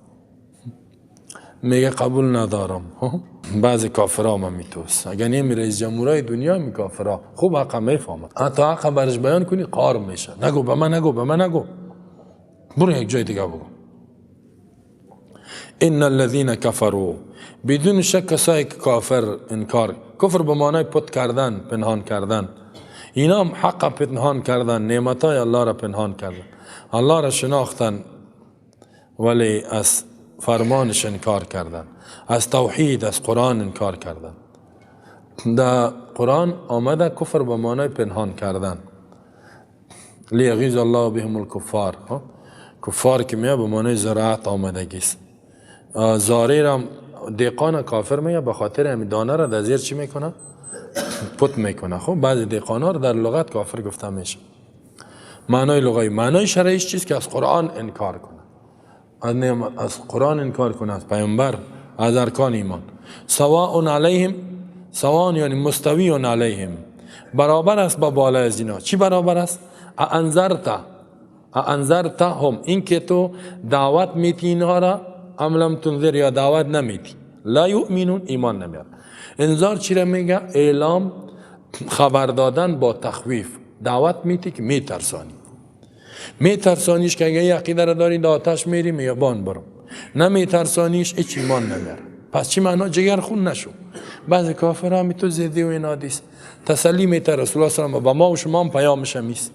میگه قبول ندارم. بعضی کافرها هم میتوست. اگر نمی رئیس جمهورای دنیا می کافرها خوب حق میفهمد. حتی حق برش بیان کنی قار میشه. نگو به من، نگو به من، نگو. برو یک جای دیگه بگو. ان الذين كفروا، بدون شک کسایی که کافر انکار، کفر به معنای پت کردن، پنهان کردن، اینا هم حق پنهان کردن، نعمتای الله را پنهان کردن، الله را شناختن ولی از فرمانش انکار کردن، از توحید، از قرآن انکار کردن. در قرآن آمده کفر به معنای پنهان کردن. لیغیظ الله بهم الکفار، کفار که میاد به معنای زراعت آمدگی است. زاری را دیقان کافر میگه به خاطر همین دانه را در زیر چی میکنه؟ پت میکنه. خب بعضی دیقان ها را در لغت کافر گفته میشه. معنای لغوی، معنای شرعیش چیست که از قرآن انکار کنه، از قرآن انکار کنه، از پیامبر، از ارکان ایمان. سواء علیهم، سواء یعنی مستوی علیهم، برابر است با بالای از اینا. چی برابر است؟ انذرتهم، این که تو دعوت میتی اینها را، ام لم تنذر، یا دعوت نمیتی، لا یؤمنون، ایمان نمیارن. انذار چی را میگه؟ اعلام، خبر دادن با تخویف. دعوت میتی که میترسانی، میترسانیش که اگه عقیده را داری در آتش میری، میگه بان برو. نمیترسانیش هیچ ایمان نمیاره. پس چی معنا؟ جگر خون نشو. بعضی کافرها می تو زدی و اینادیست تسلی میته رسول الله صلی الله علیه و با ما و شما هم پیامش همیست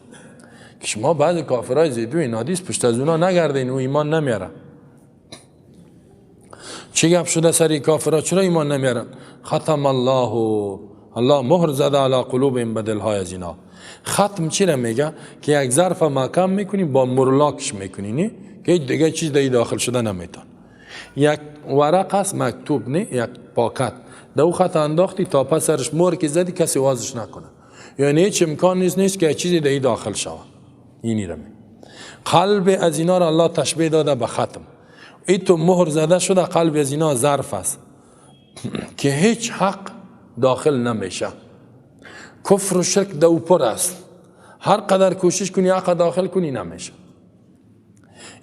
که شما بعضی کافرهای زدی و اینادیست پشت از اونا نگردین و ایمان نمیاره. چی گپ شده سری کافرها؟ چرا ایمان نمیارن؟ ختم الله، الله مهر زده علی قلوبهم، به دلهای از اینا. ختم چی را میگه؟ که یک ظرف محکم میکنی با مرلاکش میکنی، نه که دیگه چیز دیگه داخل شده نمیتون. یک ورق است مکتوب، نه یک پاکت، دو خط انداختی تا پس سرش مهر که زدی کسی وازش نکنه، یعنی هیچ امکان نیست که چیزی دیگه داخل شود. اینی را میگه قلب از اینا را الله تشبیه داده به ختم. ای تو مهر زده شده، قلب از اینا ظرف است که هیچ حق داخل نمیشه. کفر و شرک دو پر است، هر قدر کوشش کنی حق داخل کنی نمیشه.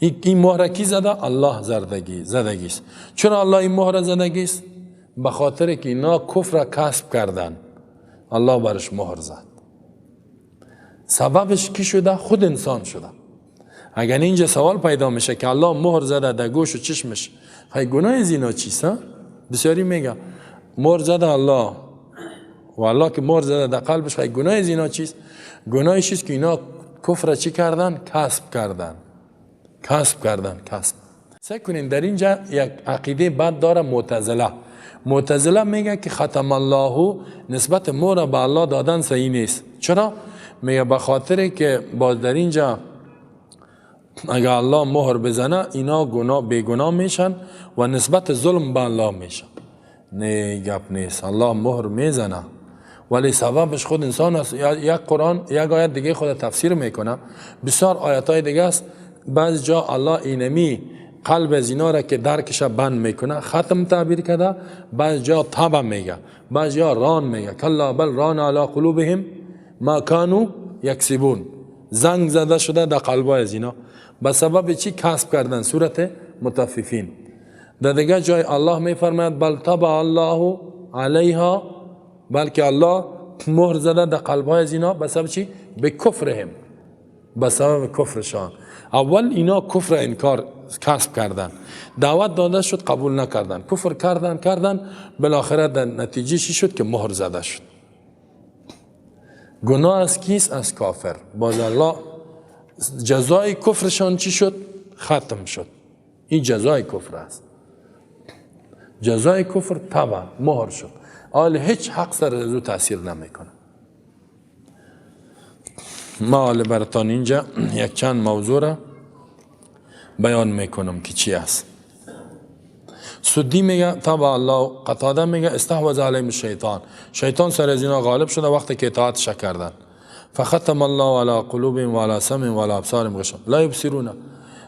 این مهر کی زده؟ الله زدگی است. چرا الله این مهر زدگی است؟ به خاطر که اینا کفر کسب کردن، الله برش مهر زد. سببش کی شده؟ خود انسان شده. اگر اینجا سوال پیدا میشه که الله مهر زده در گوش و چشمش، خیلی گناه از اینا چیست؟ بسیاری میگه مهر زده الله و الله که مهر زده در قلبش، خیلی گناه از اینا چیست؟ گناهش چیست که اینا کفر چی کردن؟ کسب کردن، کسب کردن، کسب. سعی کنین در اینجا یک عقیده بد داره معتزله. معتزله میگه که ختم الله نسبت مهر به الله دادن صحیح نیست. چرا؟ میگه به خاطر که باز در اینجا اگر الله مهر بزنه اینا گناه بیگناه میشن و نسبت ظلم به الله میشن. نه گپ نیست، الله مهر میزنه ولی سببش خود انسان است. یک قرآن یک آیت دیگه خود تفسیر میکنه، بسیار آیت های دیگه است. بعض جا الله اینمی قلب از اینا را که درکش بند میکنه ختم تعبیر کرده، بعض جا طبع میگه، بعض جا ران میگه، کلا بل ران علی قلوبهم ما کانوا یکسبون. زنگ زده شده در قلبای از اینا به سبب چی؟ کسب کردن. صورت متففین. در دیگه جای الله میفرماید بل طبع الله علیها، بلکه الله مهر زده در قلبهای از اینا به سبب چی؟ به کفرهم، به سبب کفرشان. اول اینا کفر انکار کسب کردن، دعوت داده شد قبول نکردن، کفر کردن، بالاخره در نتیجه چی شد؟ که مهر زده شد. گناه از کیست؟ از کافر. باز الله جزای کفرشان چی شد؟ ختم شد. این جزای کفر است. جزای کفر طبع مهر شد. آل هیچ حق سر از او تاثیر نمیکنه. ما آل براتان اینجا یک چند موضوع را بیان میکنم که چی است. سدی میگه طبع الله، قتاده میگه استحوذ علیهم الشیطان، شیطان سر از اینا غالب شده وقتی که اطاعتش کردن. فختم الله علی قلوبهم و علی سمعهم و علی ابصارهم غشاوة لا یبصرون.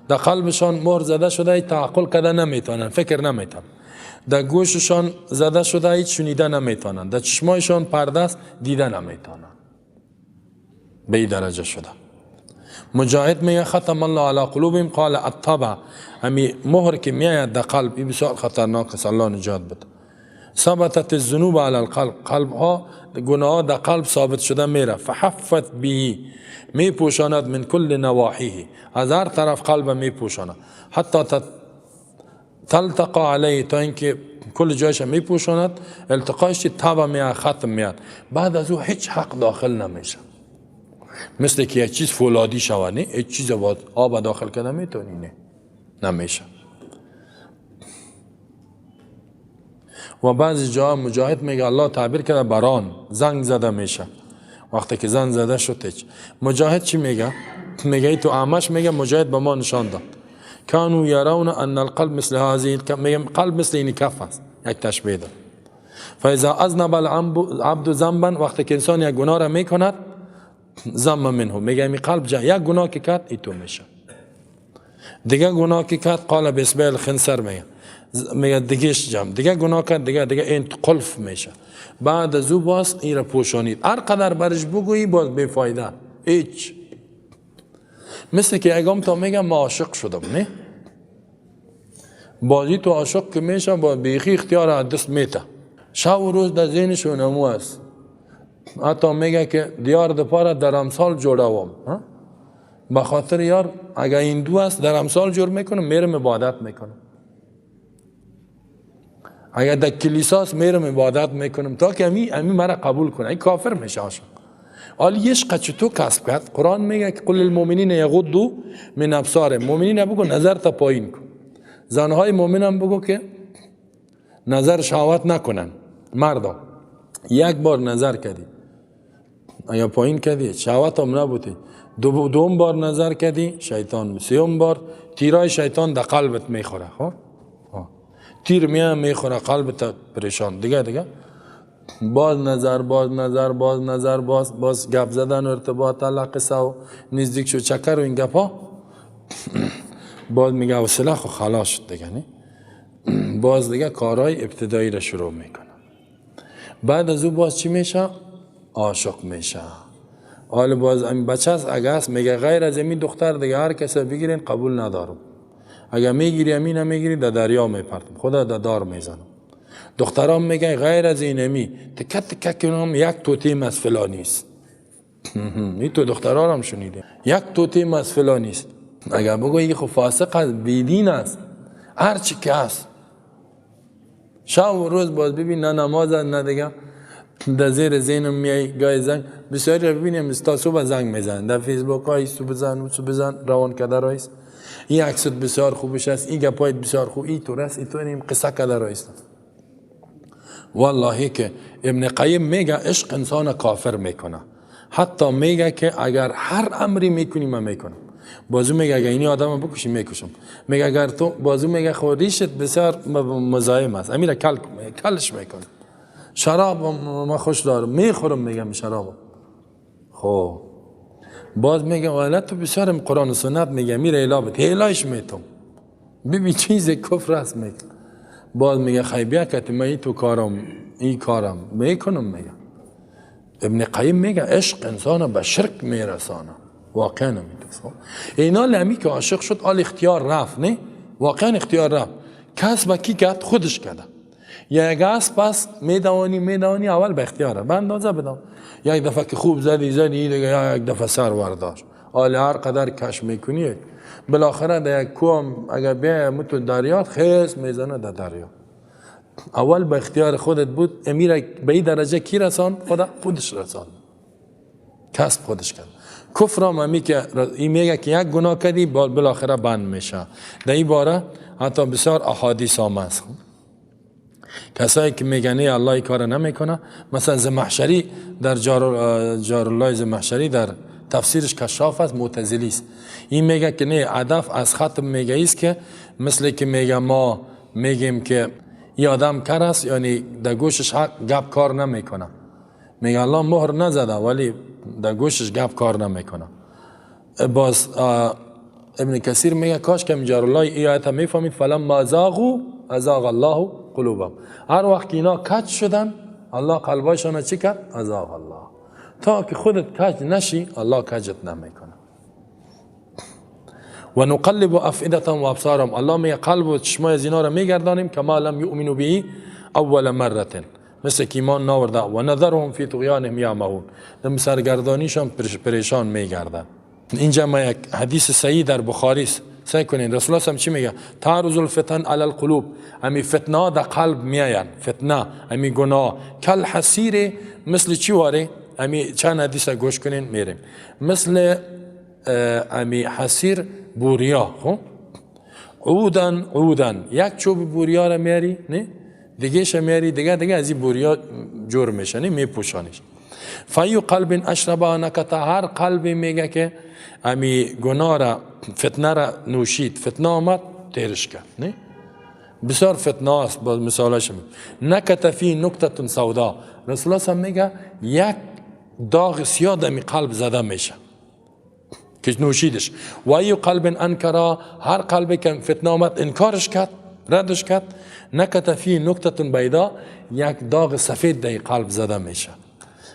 در قلبشان مهر زده شده، تعقل کرده نمیتونن، فکر نمیتونن. در گوششان زده شده، هیچ شنیده نمیتونن. در چشمایشان پرده است، دیده نمیتونن. به این درجه شده. مجاهد میگه ختم الله علی قلوبهم قال الطبع، همی مهر که میآید در قلب این بسیار خطرناک است، الله نجات بده. ثبتت الذنوب علی القلب، قلب ها گناه ها در قلب ثابت شده میره. فحفت به، میپوشاند من کل نواحیه، از هر طرف قلب میپوشاند، حتی تلتقى علیه، تا اینکه کل جایش میپوشاند، التقایش طبع میاد، ختم میاد. بعد از او هیچ حق داخل نمیشه. مثل که یک چیز فولادی شود، نه هیچ چیز باید آب داخل کنه میتونی، نه نمیشه. و بعضی جا مجاهد میگه الله تعبیر کرده بران زنگ زده میشه. وقتی که زنگ زده شد هیچ. مجاهد چی میگه؟ میگه تو اعمش میگه مجاهد به ما نشان داد کانوا یرون ان القلب مثل هذه، میگه قلب مثل این کف است، یک تشبیه داد. فاذا اذنب العبد ذنبا، وقتی که انسان یک گناه را میکند ذم منه، میگه می قلب جا یک گناه که کرد ایتو میشه. دیگه گناه که کرد قال بسبع الخنصر، میگه دیگهش جمع، دیگه گناه کرد دیگه این قلف میشه. بعد از او باز این را پوشانید، هر قدر برش بگویی باز بیفایده هیچ. مثل که اگم تا میگم ما عاشق شدم، نه بازی تو عاشق که میشه با بیخی اختیار از دست میته، شب و روز در ذهنش اونمو است. حتی میگه که دیار دپاره در امثال جوړوم، به خاطر یار اگه این دو است در امثال جور میکنم میرم عبادت میکنم، اگه در کلیساست میرم عبادت میکنم تا که امی مرا قبول کنه. این کافر میشه عاشق. حالا عشق چطور کسب کرد؟ قرآن میگه که قل للمؤمنین یغضوا من ابصارهم، مؤمنین بگو نظر تا پایین کن، زنهای مؤمن هم بگو که نظر شهوت نکنن مردم. یک بار نظر کردی یا پایین کردی شهوت هم نبودی، دوم بار نظر کردی شیطان، سوم بار تیرای شیطان در قلبت میخوره. خب تیر میاد میخوره قلبت پریشان، دیگه باز نظر، باز نظر، باز نظر، باز باز گپ زدن و ارتباط علاقه و نزدیک شو چکر و این گپ ها. باز میگه حوصله خو خلاص شد دیگه، نه؟ باز دیگه کارهای ابتدایی را شروع میکنه. بعد از او باز چی میشه؟ عاشق میشه. حالا باز این بچه است، اگه است میگه غیر از این دختر دیگه هر کس بگیرین قبول ندارم، اگه میگیری امین نمیگیری در دریا میپرتم، خدا در دار میزنم. دخترام میگه غیر از این امی تکه تکه کنم یک توتیم از فلانی است. این تو دختران هم شنیده، یک توتیم از فلانی است. اگر بگویی خب فاسق است، بیدین است، هر چی که است، شب و روز باز ببین نه نماز نه دیگه در زیر زینم میای گای زنگ بسیاری رو ببینیم تا صبح زنگ میزنن در فیسبوک های سو بزن سو بزن روان کده رایست، این عکست بسیار خوبش است، این گپایت بسیار خوب، این تو رست، این تو این قصه کده رایست. والله که ابن قیم میگه عشق انسان کافر میکنه. حتی میگه که اگر هر امری میکنی من میکنم. بازو میگه اگر اینی آدم بکشی میکشم. میگه اگر تو بازو میگه خب ریشت بسیار مزاحم است، امیر کل کلش میکنه. شراب ما خوش دارم میخورم، میگم شراب. خب باز میگه والا تو بسیار قرآن و سنت میگه میره الا بت هلایش میتم ببین چیز کفر است میگه. باز میگه خیلی بیا که من تو کارم این کارم میکنم. میگه ابن قیم میگه عشق انسان به شرک میرسانه. واقعا نمیدونم اینا لمی که عاشق شد آل اختیار رفت، نه واقعا اختیار رفت. کس با کی کرد؟ خودش کرده. یک از پس میدوانی اول به اختیاره به اندازه بدم. یک دفعه که خوب زدی دیگه یک دفعه سر ورداشت. آل هر قدر کش میکنی بالاخره در یک کوه اگر بیای تو دریا خیس میزنه در دریا. اول به اختیار خودت بود. امیر به این درجه کی رسان؟ خدا خودش رسان، کسب خودش کرد. کفر هم همی که این میگه که یک گناه کردی بالاخره بند میشه. در این باره حتی بسیار احادیث هم هست. کسایی که میگن الله این کار نمیکنه، مثلا زمخشری در جار الله زمخشری در تفسیرش کشاف است، معتزلی است. این میگه که نه، هدف از ختم میگه است که مثل که میگه ما میگیم که این آدم کر است، یعنی در گوشش حق گپ کار نمیکنه. میگه الله مهر نزده ولی در گوشش گپ کار نمیکنه. باز ابن کثیر میگه کاش که جار الله ای آیت میفهمید، فلما زاغوا ازاغ الله قلوبهم. هر وقت که اینا کج شدن الله قلبایشان چی کرد؟ ازاغ الله. تا که خودت کج نشی الله کجت نمیکنه. و نقلب افئدتهم و ابصارهم. الله میگه قلب و چشمای از اینا را میگردانیم کما لم یؤمنوا به اول مره، مثل که ایمان ناورده. و نذرهم فی طغیانهم یعمهون، در سرگردانیشان پریشان میگردن. اینجا ما یک حدیث صحیح در بخاری است، سعی کنین رسول الله چی میگه؟ تعرض الفتن علی القلوب، امی فتنه در قلب میاین، فتنه امی گناه کل حصیر، مثل چی واره؟ امی چند حدیث گوش کنین میریم. مثل امی حصیر بوریا، خب عودن عودن، یک چوب بوریا را میاری نه دیگه میاری دیگه از این بوریا جور میشه، نه میپوشانیش. فایو قلب اشرب نکته، هر قلبی میگه که امی گناه را فتنه را نوشید، فتنه آمد تیرش کرد، نه بسیار فتنه است. باز مثالش نکته فی نکته سودا، رسول الله میگه یک داغ سیاه دمی قلب زده میشه که نوشیدش. و ایو قلب انکرا، هر قلبی که فتنه آمد انکارش کرد ردش کرد، نکته فی نکته بیضا، یک داغ سفید در قلب زده میشه.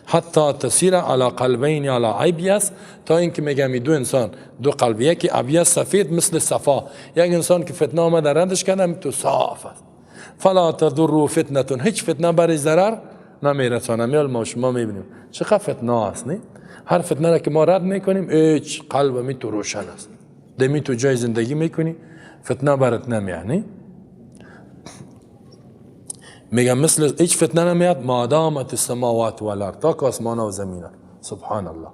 حتی تسیر علی قلبین علی ابیض، تا اینکه میگم دو انسان دو قلب، یکی ابیض سفید مثل صفا، یک انسان که فتنه آمد ردش کرد تو صاف است. فلا تضر فتنه، هیچ فتنه برای ضرر نمیرسانه. میال ما شما میبینیم چقدر فتنه است، نه هر فتنه را که ما رد میکنیم هیچ قلب می تو روشن است، دمی تو جای زندگی میکنی فتنه برات نمیاد. میگم مثل هیچ فتنه نمیاد ما دامت السماوات والارض، تا که آسمان و زمین. سبحان الله،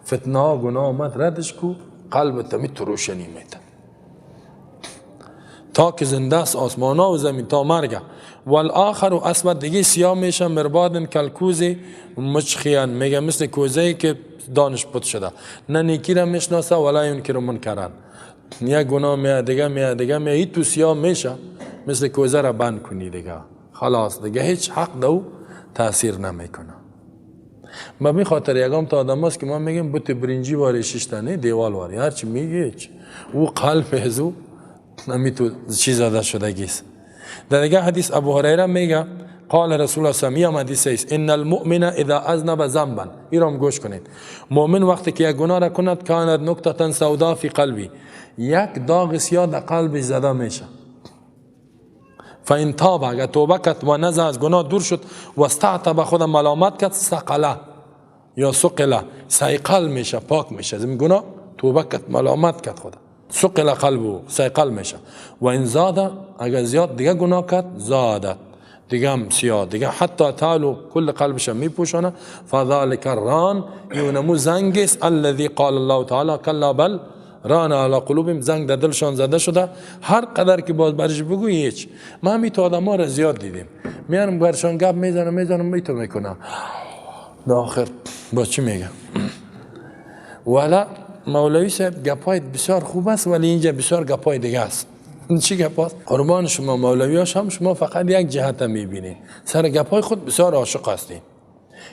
فتنه گناه آمد ردش کو قلب می تو روشنی میده تا که زنده است آسمان و زمین تا مرگ. والآخر اسود دیگه سیاه میشه، مرباد کالکوز مجخیان، میگه مثل کوزه که دانش پت شده، نه نیکی را میشناسه ولا ینکر منکرن، یک گناه میاد دیگه میاد دیگه میاد، تو سیاه میشه مثل کوزه را بند کنی دیگه، خلاص دیگه هیچ حق دو تاثیر نمیکنه. به می خاطر یگام تا آدم هست که ما میگیم بوت برنجی واری شیشتنه دیوال واری هرچی میگه هیچ او قلب ازو نمی تو چیز زده شدگیست. در دیگه حدیث ابو هریره میگه قال رسول الله صلی الله علیه و آله ان المؤمن اذا اذنب ذنبا، ایرام گوش کنید، مؤمن وقتی که یک گناه را کند کانت نکته سودا فی قلبی، یک داغ سیاه در قلبش زده میشه. فان تاب، اگر توبه کرد و نزع از گناه دور شد و استعتب خود ملامت کرد، سقله یا سقله، صیقل میشه، پاک میشه از این گناه، توبه کرد ملامت کرد خود، سقل قلبه صیقل میشه. و این زاده، اگر زیاد دیگه گناه کرد زادت دیگه هم سیاه دیگه، حتی تعالو کل قلبش میپوشانه. فذلك الران، یونمو زنگ است الذي قال الله تعالی کلا بل ران علی قلوبهم، زنگ در دلشان زده شده، هر قدر که باز برش بگوی هیچ. ما همی تو آدم ها را زیاد دیدیم، میانم برشان گپ میزنم میزنم میتو میکنم، در آخر با چی میگم؟ ولی مولوی صاحب گپای بسیار خوب است، ولی اینجا بسیار گپای دیگه است. چی گپ است؟ قربان شما مولویاش هم شما فقط یک جهت میبینید، سر گپای خود بسیار عاشق هستین.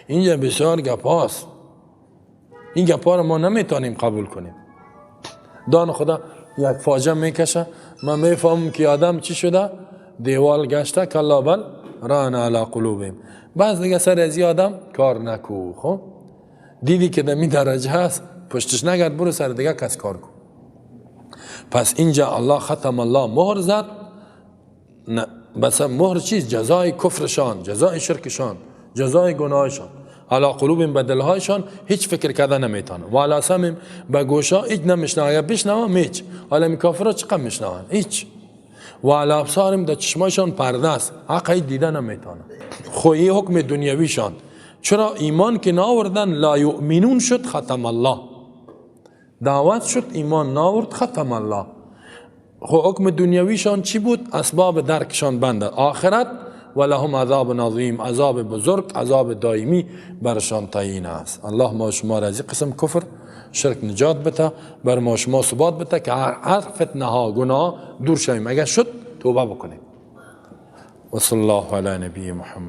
اینجا بسیار گپ هاست، این گپ ها رو ما نمیتونیم قبول کنیم. دان خدا یک فاجعه میکشه، من میفهمم که آدم چی شده، دیوال گشته، کلا بل ران علی قلوبهم. بعض دیگه سر از آدم کار نکو. خب دیدی که دمی درجه هست، پشتش نگرد، برو سر دیگه کس کار کن. پس اینجا الله ختم الله مهر زد، نه بس مهر چیز؟ جزای کفرشان، جزای شرکشان، جزای گناهشان. علی قلوبهم، به دلهایشان هیچ فکر کرده نمیتونه، و علی سمعهم، به گوشا هیچ نمیشنوه، اگر بشنوه هیچ. حالا می کافرها چقدر میشنون؟ هیچ. و علی ابصارهم، در چشمایشان پرده است، حق هیچ دیده نمیتونه. خو این حکم دنیویشان، چرا ایمان که ناوردن لا یؤمنون شد، ختم الله. دعوت شد ایمان ناورد، ختم الله. خو حکم دنیویشان چی بود؟ اسباب درکشان بنده. آخرت ولهم عذاب عظیم، عذاب بزرگ، عذاب دائمی برشان تعیین است. الله ما شما را از قسم کفر شرک نجات بده، بر ما شما ثبات بده که هر فتنه ها گناه دور شویم، اگر شد توبه بکنیم. و صلی الله علی نبی محمد.